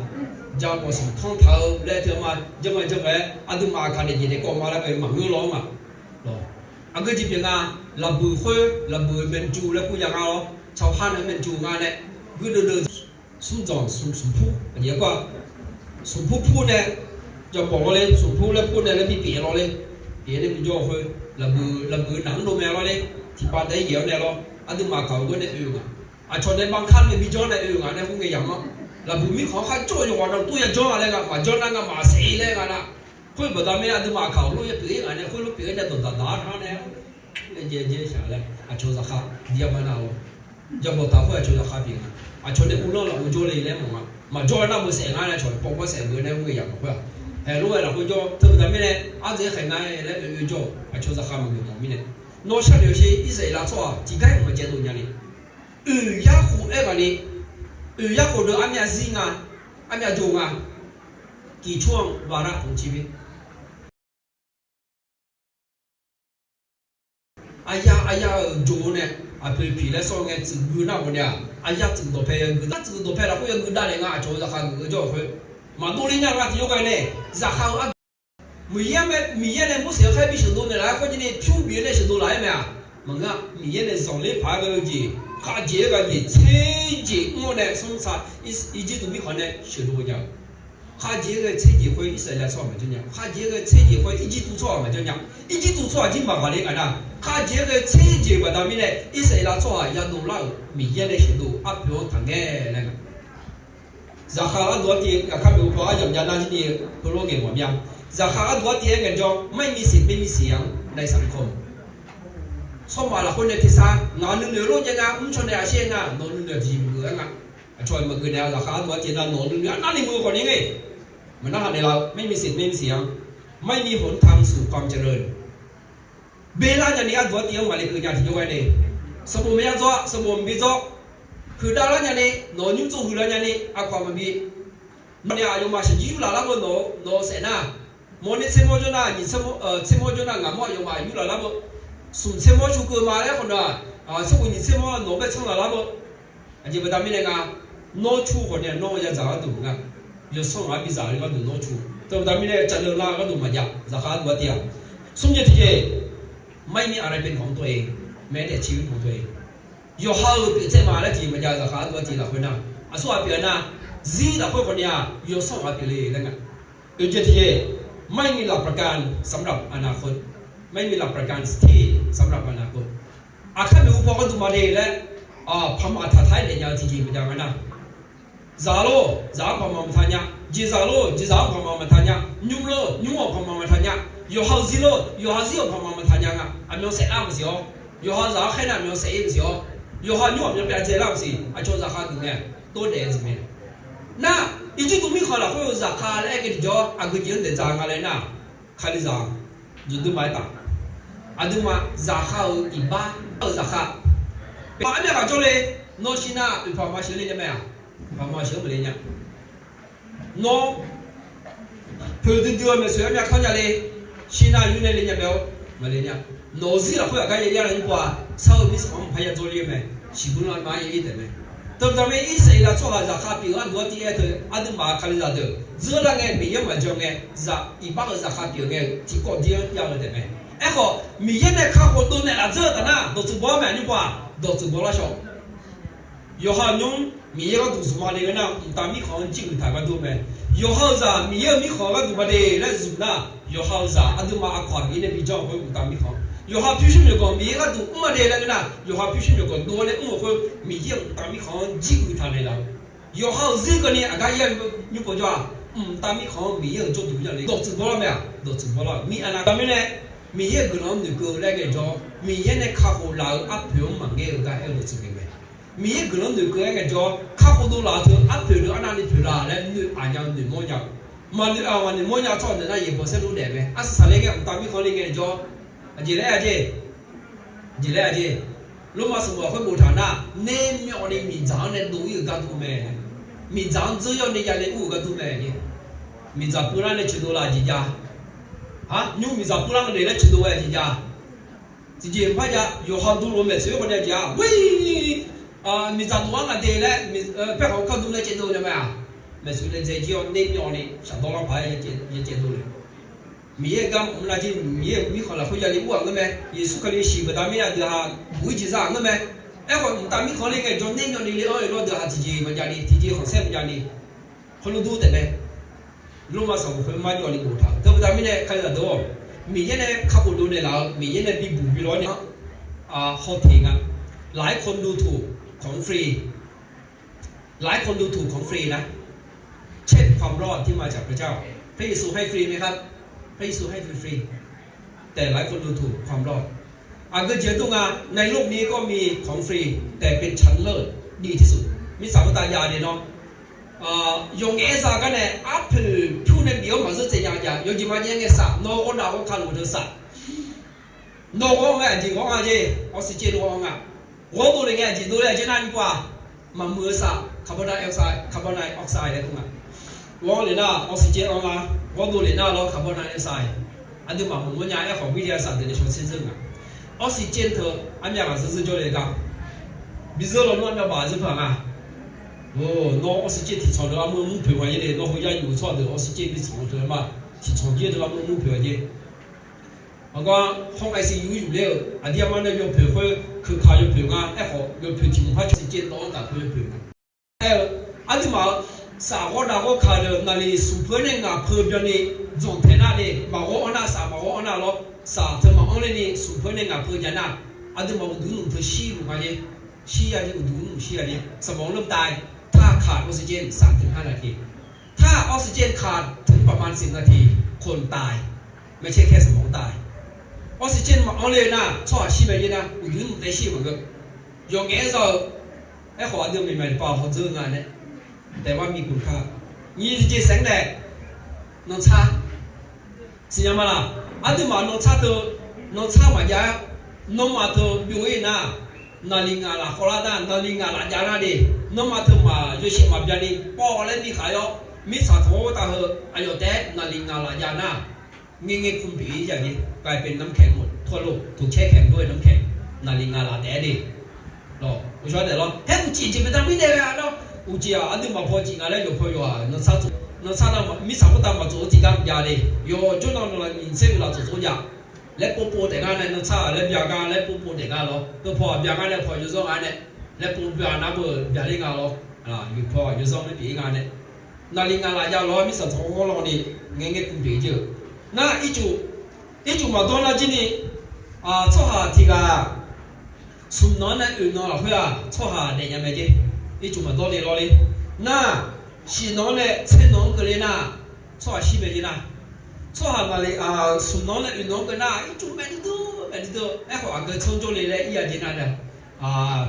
jabawq smq tanr taq-eu laer teu ma, janr ma janr ngae-aer aqduimaf aqkaq daefjeq daefkawv ma laer ghae maqngeur lawr-anr ma. Aqgeu jeq pyeuf nga, laqbuiq khoer laqbuiq-eu แมนยู laer kur ya nga lawr, ชาวฮั่น-eu แมนยู nga nae, gardeuv deuv smrdzanq smq smq pur aqjeq-aer kawr-a, smq pur pur nae, jabawq lawr le, smq pur laer pur nae laer bi pyeuf lawr le, pyeuf nae bijawr-eu khoer, laqbuiq laqbuiq naq mr dov mae lawr le, tiqpav daef-ir yaeq-awr nae lawr, aqduimaf aqkaq-euq ghoer nae oe-eu nga. Aqcawq nae บางครั้ง nae bijawr nae oe-eu nga nae khoerngae yamq-anr, laqbuiq mirkhanq-anr kharjawr-eu yawqghaq navluf tov yajawr nga laer nga, maqjawr nar nga maqsaef-ir laer nga nar, khoer baqda mirnae aqduimaf aqkaq-euq lof-aer pyeuf-ir nga nae khoerlof pyeuf-ir nae dawqdaq daq-ar nar nae, aer jaev jaev shaq laer aqcawq zaqkhav diq-a ma nar lawr. Jabawq taq khoer aqcawq zaqkhav pyeuf nga. Aqcawq nae uvlanr laf uvjawr le laer mawf nga. Maqjawr-eu nar meuq saef nga nae aqcawq pawv pawr saef beuq nae mr-eu yamq khoer-aq, haeq lof-aer lafkhoer jawr teu baqda mirnae, ardzaeq khaeq nga-aer laer oe oe jawr-euq aqcawq zaqkhav maqgeuf mawf mirnae. Nawr sharnoeq sher, Irsaqleqlav tsawrhaq tiqgar-iq maqjaev dov nya ni, oeq yarkhof-aer ghaq ni, oeq yarkhof deuq armyav zir nga, armyav jov nga, กี่ช่วงวาระของชีวิต Arya arya-euq jov-eu nae, aqpoeq piq laer sawr ngae tsuif gui nar ghawq nae-aq, arya tsuif dawqpae yagui nar tsuif dawqpae lafkhoer yagui davnaeq nga aqcawq-eu zaqkhav geuf-eu jawr-euq khoer, maqdov le nya nga tiqjawr ghae nae, zaqkhav-euq argaq Miqyaer mae, Miqyaer nae Morseq-anr khaer bi sheuqdov naeqlaf-aer khoer jir ni pyur bif-eu nae sheuqdov laf-aer mae-aq, maqngeur-a. Miqyaer nae zanqler paq-aer ghae-eu jeq, khavjeq-aer ghae jeq tser jeq mr-awr nae smrsa Irjirtuv mirkhanq nae sheuqdov nya-eu. Khavjeq-aer ghae tser jeq khoer Irsaqleqlav tsawrhaq maqjanr nya. Khavjeq-aer ghae tser jeq khoer Irjirtuv tsawrhaq maqjanr nya. Irjirtuv tsawrhaq jir maqghaq le ngaq nar, khavjeq-aer ghae tser jeq baqda mirnae Irsaqleqlav tsawrhaq yadov lar-euq Miqyaer nae sheuqdov-eu arpoeq-anr taqngae laer nga. Zaqkhav gharduq artiv, zaqkhav maeqhu paw aryamq jav nar jir ni heulof ngaeq mawf mir-a. Zaqkhav gharduq artiv-aer ngaeq jawr, ไม่มีสิทธิ์ไม่มีเสียงในสังคม Tsawrmaf lafkhoer nae tersar ngaq nuinoeq lof jaev nga, mrcaw nae aqsher nar nawq nuinoeq tiqjeq maqgeuf-aer nga. Aqcawq-iq maqgeuf naeq-a, zaqkhav arduq artiv nar nawq nuinoeq arnavni muiq-eu khawf ni ngae, maqnarhaq naeqlaf-eu, ไม่มีสิทธิ์ ไม่มีเสียง ไม่มีหนทางสู่ความเจริญ Belar nyani arduq artiv-anr maqle keuv nya tiqjawr ghae nae, sanqbof maqya dzawr-a, sanqbof maqbi dzawr, huiqdav lar nyani, nawq-eu nymr tsov huiqlar nyani, aqkawq maqbi. Nawq ni aqyawfmaf shaqjir yurlaf lar beu nawq-eu saef nar, mawrner tsermawr jawr nar, nyiq tsermawr, tsermawr jawr nar, ngaqmawr aqyawfmaf yurlaf lar beu, smq tsermawr cu keuv ma laer khawf nar, tserkhof nyiq tsermawr nawq-eu bae tsanr laf lar beu. Aqjeq baqda mirnae nga, nawr cu khawf nae nawr yadzaq gharduq nga. Yawsanr ghaq-anr bidzaq-eu gharduq nawr cu. Teubaqda mirnae cavleu lar gharduq maqjav, zaqkhav arduq artiv-aq. Smr jeq tiqjeq, ไม่มีอะไรเป็นของตัวเอง แม้แต่ชีวิตของตัวเอง Yawqha-euq pyeuf tsaev ma laer tiqjeq maqjav, zaqkhav arduq artiv lafkhoer nar, aqsur ghaq pyeuf-a nar, zir lafkhoer khawf ni-aq yawsanr ghaq pyeuf le laer nga. Oeq jeq tiqjeq, ไม่มีหลักประกันสำหรับอนาคต ไม่มีหลักประกันที่ สำหรับอนาคต Aqkar maeqhu paw gharduq maqle laer, paqmaq taqtaq-aer daefnya-eu tiqjeq maqjav nga nar. Zaq lor, zaq-anr paqmaq maqtaq nya. Jeqzaq lor, jeqzaq-anr paqmaq maqtaq nya. Nymr lor, nymr-anr paqmaq maqtaq nya. Yawqha-euq zir lor, yawqha zir-anr paqmaq maqtaq nya nga. Aqmyan saef lar maqsiq-awr, yawqha zaq-anr khaer nar aqmyan saef-ir maqsiq-awr, yawqha nymr aqmyan pyav dzae lar maqsiq. Aqcawq zaqkhav geuf ngae-aq, tov daef-eu jeq mae. Nar, Irjirtuv mirkhanq lafkhoer-eu zaqkhav laer aer ngae tiqjawr aqgeu jeq-anr daeqdzaq nga laer nar, Kalizaq, juqduq ma-aer taf. Aqduimaf zaqkhav-euq iqbax-euq zaqkhav, pyeuf-a armyav ghaq jawrle. Nawr shir nar oeqpaq ma sheuq le nya mae-aq, paq ma sheuq-anr maqle nya. Nawr poeq duidui-eu maeqtsoeq armyav kanr nya le. Shir nar yur nae le nya mae-awr maqle nya. Nawq-euq zir lafkhoer aqgar ya ir-a laer nymr pov-aq, sar-eu mirtsaq-anr maqpar ya dzawr le-eu mae. Siqbur lanr ma-aer ya ir taef mae. Teubaqda mirnae Irsaqleqlav tsawrhaq zaqkhav pyeuf-eu arduq artiv-aer teu aqduimaf-euq Kalizaq deuq dzeur lar ngae, Miqyaer maqjan ngae, zaq iqbax-euq zaqkhav pyeuf ngae, tiqkawv dir-anr jav-eu taef mae. Aerkhawf, Miqyaer nae kakhof dov naeq laf dzeur-eu taf nar, dawqtsuif baw-ar mae nymr pov-aq, dawqtsuif baw lar shawr. Yawqha-euq nymr Miqyaer gharduq zmq ma le-eu nar, mqtav mirkhanq-anr jir uiq taq gharduq mae. Yawqha-euq zaq Miqyaer-euq mirkhanq gharduq ma de laer zmq nar, yawqha-euq zaq aqduimaf aqkawq-aq Miqyaer nae bijawr-euq khoer mqtav mirkhanq, yawqha pyurshuir myawqganq Miqyaer gharduq mr ma de laer ngeur nar, yawqha pyurshuir myawqganq dov-awr nae mr-euq khoer Miqyaer-euq mqtav mirkhanq-anr jir uiq taq naeqlaf-eu. Yawqha-euq zir keuvni aqgar ir-a nymr pov jawr-aq, mqtav mirkhanq-anr Miqyaer-euq jawrduq ya le dawqtsuif baw lar mae-aq, dawqtsuif baw lar-eu mirnav nar. Teumirnae, Miqyaer-euq guiqlanq-anr noeqkeuv laer ngaejawr, Miqyaer nae kakhof laf-eu arpoeq-anr maqngaer-eu gar aer-eu dawqtsuif ngae mae. Miqyaer guiqlanq-anr noeqkeuv-aer ngaejawr, kakhof dov laf-eu teu arpoeq deuq arnavni poeq la laer noeq aq nya-eu noeqmawr nya-eu, maqnoeq aq maqnoeqmawr nya tsawrhaq deuq nar yaeqbawq saerlu daef mae. Arsaq saqle ngae mqtav mirkhanq le ngaejawr, aqjeq laer-a jeq, aqjeq laer-a jeq, Lormav sanqbof lafkhoer boftaq nar, nermyawvni miqdzaq-anr nae dov-ir-euq gar dur mae. Miqdzaq-anr dzeur yawr ni ya le ur-euq gar dur mae. Miqdzaq puvlar nae coeqdov la jeq jav. Aq, nymr miqdzaq puvlar nga le laer coeqdov-aer jeq jav. Tiqjeq maqpar jav, yawqha duq lof maeqtsoeq-aer khawf ni-a jeq-aq, miqdzaq dov-ar nga de laer, paerkhanq kar dur laer caevdov nya mae-aq. Maeqtsoeq nae dzae jir-awr nermyawvni shaqdawr lanr paq-aer ya caevdov le. Miqyaer-euq gar maqmr nar jir, Miqyaer-euq mirkhanq lafkhoer ya le ur-aq ngeur mae. Yeqsur Kali shiq baqda mirnae deuq-aq buq-ir jeq za-aq ngeur mae. Aerkhawf mqtav mirkhanq le ngaejawr nermyawvni le-anr-eu lawr deuq-aq tiqjeq maqjav ni, tiqjeq khanqsaer maqjav ni, heulof dur taef mae. Lormav sanqbof khoer marjawvni boftaq-eu teu baqda mirnae Kalizaq deuq-awq, Miqyaer nae kakhof dov naeqlaf-eu, Miqyaer nae bibuq bi lawr nae-anr ฮอลเทค nga. หลายคนดูถูกของฟรี หลายคนดูถูกของฟรีนะ เช่นความรอดที่มาจากพระเจ้า พระเยซูให้ฟรีไหมครับ พระเยซูให้ฟรีๆ แต่หลายคนดูถูกความรอด Aqgeu jeq dur nga, ในโลกนี้ก็มีของฟรี แต่เป็นชั้นเลิศ ดีที่สุด mirtsaq khoertav jav de nawr, yawqngaef-aer za gar nae arpoeq pyur nae bif-awr maqzeur tsaev nya jav. Yawjeq maqjav ngae saf, nawr ghawrnav ghawrka luf deuq saf. Nawr ghawr ngae aqjeq ghawr nga jeq, ออกซิเจน ghawr nga. Ghawr dov le ngae aqjeq dov le-a jeq nar nymr pov-aq, maqmuiq-eu saf, carbon dioxide, carbon dioxide laer kur nga. Ghawr le nar ออกซิเจน anr lar, ghawr dov le nar lawr carbon dioxide. Aqduimaf maqmawr nya-aer khawf mirya saf deuq nae shaw tser zeur nga. ออกซิเจน teu armyav ghaq zeur zeur jawr le gar, bi zeur lawnmr armyav baq zeur paq nga. Nawr ออกซิเจน tiqtsanq deuq armur mur poeq nga jeq le, nawr heu yar yuf tsawrhaq deuq ออกซิเจน bi tsanq-eu teu armar tiqtsanq jir deuq armur mur poeq nga jeq. Aqgar hawr-aer siq yur yuf ler-euq aqdir armar nae yawpoeq khoer keuka yawpoeq nga. Aerkhawf yawpoeq tiq mq par cawq siq caev dawv-anr taf khoer yawpoeq nga. Aer-eu, aqduimaf-euq saf ghawrdav ghawrka deuq naqli smq peuq nae ngaq peuq byanni dzanq taeq nar de, maqghawr-anr nar saf maqghawr-anr nar lawr, saf teu maqanr lerni smq peuq nae ngaq peuq jav nar, aqduimaf uqduq nmq teu shir luf nga jeq. Shir ya jeq, uqduq nmq shir ya jeq, สมองเริ่มตาย ถ้าขาดออกซิเจน สามถึงห้านาที ถ้าออกซิเจนขาดถึงประมาณสิบนาที คนตาย ไม่ใช่แค่สมองตาย Oxygen maqanr le nar, tsawrhaq shir mae jer nar, uqduq nmq taev shir maqngeur. Yawqngaef-aer za-eu, aerkhawf aqdui-euq maeqmaeq tiqpav hawdzeur nga nae, daeqbar mi guq kar. Nyiq jeq saeq-anr nae, nantsar siqnya ma laq. Aqduimaf nantsar teu, nantsar maqjav-aer, nawmaf teu byov-ir nar, naqliq ngaq laf khawvlar nar, naqliq ngaq laf jav nar de, nawmaf teu maq yawshaef maqbyav ni pawv laer mirkhanq-awr, mirtsaq tanq-awr tav heu aqyawf taef-aer naqliq ngaq laf jav nar, ngaer ngaer kmq pyeuf-ir ya jer, กลายเป็นน้ำแข็งหมดทั่วโลก ถูกแช่แข็งด้วยน้ำแข็ง naqliq ngaq laf taef-aer de. Lawr, uqshawr daef lawr, haer uqcif jeq baqda mirnae ghae-a lawr. Uqcif-aq aqduimaf paw cif nga laer yawqpaw yawq-aq nantsar tsof, nantsar nar mirtsaq khoertav maqtsof-eu tiqgar jav de. Yawqjawr nav nawq lafnyir tser-eu laf tsof tsof jav laer povpov taef ngar nae, nantsar-aq laer bya gar laer povpov taef ngar lawr. Yawpaw-aq bya ngar nae paw yawzanr nga nae, laer pov bya nar beu byaler nga lawr. Yawpaw-aq yawzanr laer pyeuf-ir nga nae, naqliq ngaq laf jav lawr, mirtsaq tanq-awr lawr ni ngaer ngaer kmq pyeuf-ir jer-eu. Nar, ircuf maqdawr nar jir ni, tsawrhaq tiq ghaq smq nan-anr nae oeq nan lafkhoer-aq tsawrhaq daefnya mae jer. Ircuf maqdawr ni lawr le. Nar, shif nan-anr nae tser nan-anr keuvle nar, tsawrhaq shir mae jer nar, tsawrhaq naqliq smq nan-anr nae oeq nan-anr keuv nar, ircuf maeq duidui maeq duidui-eu. Aerkhawf aqgeu tsanr jawrle laer ir ya jeq nar nae,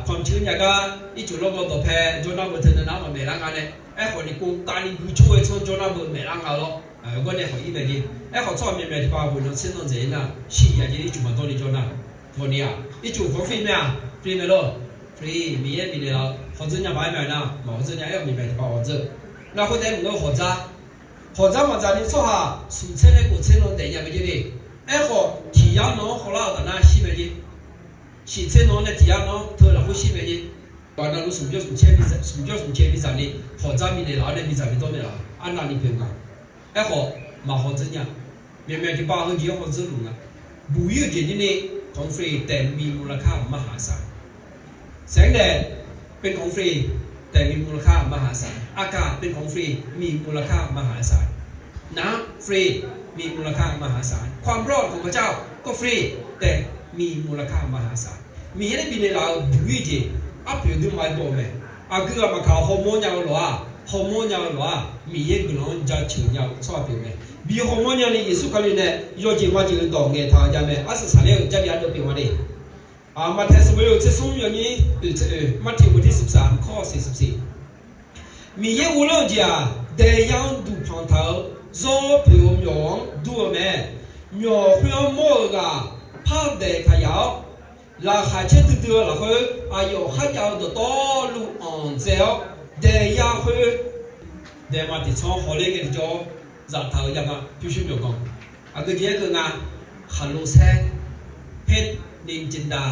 panq ceuq nya gar ircuf lawrgawv dawqpae jawr nar beu teu nan nar maqmaeq lar nga nae, aerkhawf ni kov kavni gui cawr-aer tsanr jawr nar beu maeq lar nga lawr. Gawr nae khawf ir mae jer. Aerkhawf tsawrhaq maeqmaeq tiqpav bof nan tser nan dzaeq-ir nar, shir ya jer ircuf maqdawr ni jawr nar, tawqni-aq ircuf khanq fri mae-aq, fri mae lawr. Fri, Miqyaer bifnaeq laf-eu hawdzeur nya baq-aer mae nar, maq hawdzeur nya-aer-awq maeqmaeq tiqpav hawdzeur. Nar khoertaef maqngeur hawdzar, hawdzar maqdzaq ni tsawrhaq smq tser nae kof tser nan daefnya mae jer de. Aerkhawf tiq yar nan-anr khawvlar-eu taf nar shir mae jer. Shif tser nan-anr nae tiq yar nan-anr teu lafkhoer shir mae jer. Baqda navluf smq jawr smq caer bidzaq ni hawdzar bifnaeq laf-awr nae bidzaq bidawr naeq laf-a arnavni pyeuf nga. Aerkhawf maq hawdzeur nya. Maeqmaeq tiqpav heujeq-anr hawdzeur luf nga. Buq-ir-eu jeq jir ni ของฟรี แต่มีมูลค่ามหาศาล Saeq-anr nae เป็นของฟรี แต่มีมูลค่ามหาศาล อากาศเป็นของฟรี มีมูลค่ามหาศาล น้ำฟรี มีมูลค่ามหาศาล ความรอดของพระเจ้าก็ฟรี แต่มีมูลค่ามหาศาล Miqyaer nae bifnaeq laf-eu buq-ir-eu jeq arpoeq aqduimaf-aer baw-eu mae. Aqgeu ghaq maqkaq hawmawr nya-eu lof-aq, hawmawr nya-eu lof-aq Miqyaer guiqlanq-anr jaceuq nya-eu tsawrhaq pyeuf mae. Bi hawmawr nyani Yeqsur Kali nae yawjeq majeq-eu dawq ngaeqtaq jav mae. Arsaq saqler-eu Jarlif ardeuv pyeuf ma de. Maqtaeq sanqbof-eu tser smr yawnyir oeq tser oeq, มัทธิวบทที่สิบสาม ข้อสี่สิบสี่ Miqyaer uvlanr-eu jeq-aq, daeqya-anr duqpanq taq-eu zawr poeq-eu myawq-anr dur-eu mae. Myawq khoer-anr mawr-eu ghaq par daeq taq yaf-awr, laqkhaq caer duidui-eu lafkhoer aqyawf kharjav-eu dawqtawvluf anqdzae-awr, daeqya khoer daeqma tiqtsanr hawler ngae tiqjawr zaftaq-eu yama pyurshuir myawqganq. Aqgeu jeq-aer keuv nga, khaqlo saer, เพชรนินจินดา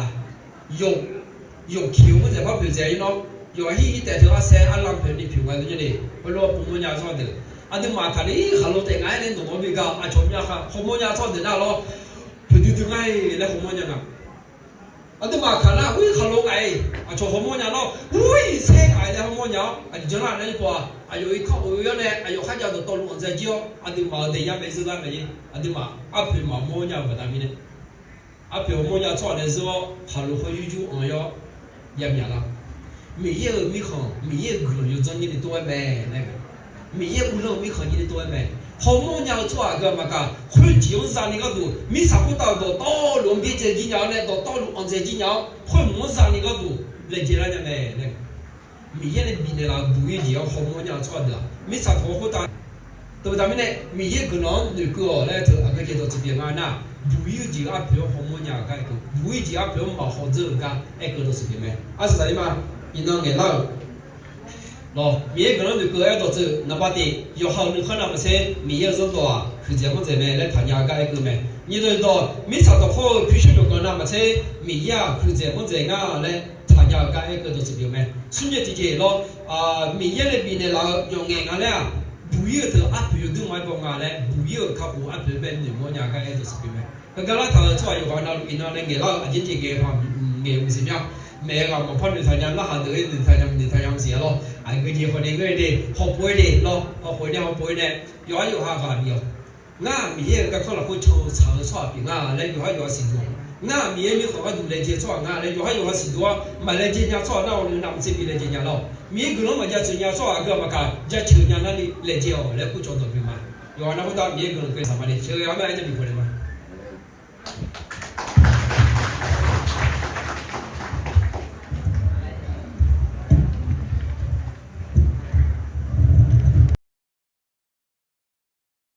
yawq, yawq kiq-eu mawrdzaeq par poeqdzaeq-ir nawr, yawqha hir hir taef teu arsaer arlam poeq ni pyuq nga deuq nya de. Heulof-aer pov mawrnya-eu tsawrhaq deuq, aqduimaf kaqli khaqlo taef nga-aer nae nawq nawq-anr bi gar aqcawq myav khaq hawmawr nya-eu tsawrhaq deuq nar lawr, poeqdui dui ngar-iq laer hawmawr nya nga. Aqduimaf kaq nar, ur, khaqlo ngaq-iq aqcawq hawmawr nya nar, ur, saer ngaq-iq laer hawmawr nya-awr, aqjeq janr nar nar-ir pov-aq, aqyawf-iq kar of-eu yawr nae aqyawf kharjav dawqtawvluf anqdzae jir-awr, aqduimaf-euq daeqya maeq zeur lar mae-ir, aqduimaf arpoeq maqmawr nya-eu baqda mirnae, arpoeq hawmawr nya-eu tsawrhaq nae zeur-awr khaqlo khaw yur yur anq-awr yamyaq lar. Miqyaer-euq mirkhanq, Miqyaer-euq guiqlanq yawdzanr nyir ni tov-aer mae laer, Miqyaer uvlanr-eu mirkhanq nyir ni tov-aer mae. Hawmawr nya-eu tsawrhaq aqgeu maqkaq, khoerjeq-anr zani gharduq mirtsaq khoertav-euq dawqtawvluf-anr byaerdzae jir nya-awr nae, dawqtawvluf anqdzae jir nya-awr, khoermq-anr zani gharduq laejae lar nya mae laer. Miqyaer nae bifnaeq laf-euq buq-ir jeq-anr hawmawr nya-eu tsawrhaq deuq-aq, mirtsaq taq-awr khoertav teubaqda mirnae Miqyaer guiqlanq-anr noeqkeuv-awq laer teu aqgeu jeq dawqtsuif pyeuf nga nar, buq-ir-eu jeq arpoeq-anr hawmawr nya-eu gar aerkeuv, buq-ir jeq arpoeq-anr maqhaw dzeur-eu gar aerkeuv dawqtsuif pyeuf mae. Arsaq saqler ma, iqnan ngaeqlar-euq lawr, Miqyaer guiqlanq-anr noeqkeuv-aer dawqtsuif naqba tiq, yawqha-euq nuikhanr navmaqtser Miqyaer-euq zanrdawq-aq huiqdzaeq manrdzaeq mae laer taqnya-eu gar aerkeuv mae. Nyiq dawq dawq, mirtsaq dawqkawr-eu pyurshuir dawqkawq navmaqtser Miqyaer-aq huiqdzaeq manrdzaeq nga laer taqnya-eu gar aerkeuv dawqtsuif pyeuf mae. Smrnyae tiqjeq lawr, Miqyaer nae bifnaeq laf-eu yawqngaef nga laer-aq, buq-ir-eu teu arpoeq yawdui maqaer baw nga laer buq-ir-euq kakhof arpoeq bae noeqmawr nya-eu gar aer dawqtsuif pyeuf mae. Heugar lartaq-euq tsawrhaq yawqghaq navluf iqnan nae ngaeqlar-eu aqjeq jeq ngaeq-eu ngaeq-eu maqsiq mya. Maeq-eu ghaq maqpar noeqtaq nya, narhaq deuq-aer noeqtaq nya, noeqtaq nya maqsiq-a lawr. Aqgeu jeq khawf ni ngeur-eu de, hawpov-aer de lawr, hawpov-aer nae, hawpov-aer nae, yawqhar yawqha ghaq bif-awq. Ngar-aq Miqyaer-euq garkawv lafkhoer can-eu tsaq-eu tsawrhaq pyeuf nga laer yawqhar yawqha siqduq-awq. Ngar-aq Miqyaer mirkhanq gharduq laejae tsawrhaq nga laer yawqhar yawqha siqduq-awr, maqlaejae nya tsawrhaq nar-awq ni navmaqtser bi laejae nya lar-awq. Miqyaer guiqlanq-anr maqjaceuq nya tsawrhaq aqgeu maqkaq, jaceuq nya narni laejae-awq laer kurcawq dawq bif ma. Yawqghaq navluf khoertav Miqyaer guiqlanq keuv saqma ni sheuqghae-awr mae, arjawr bifkhof naeq ma.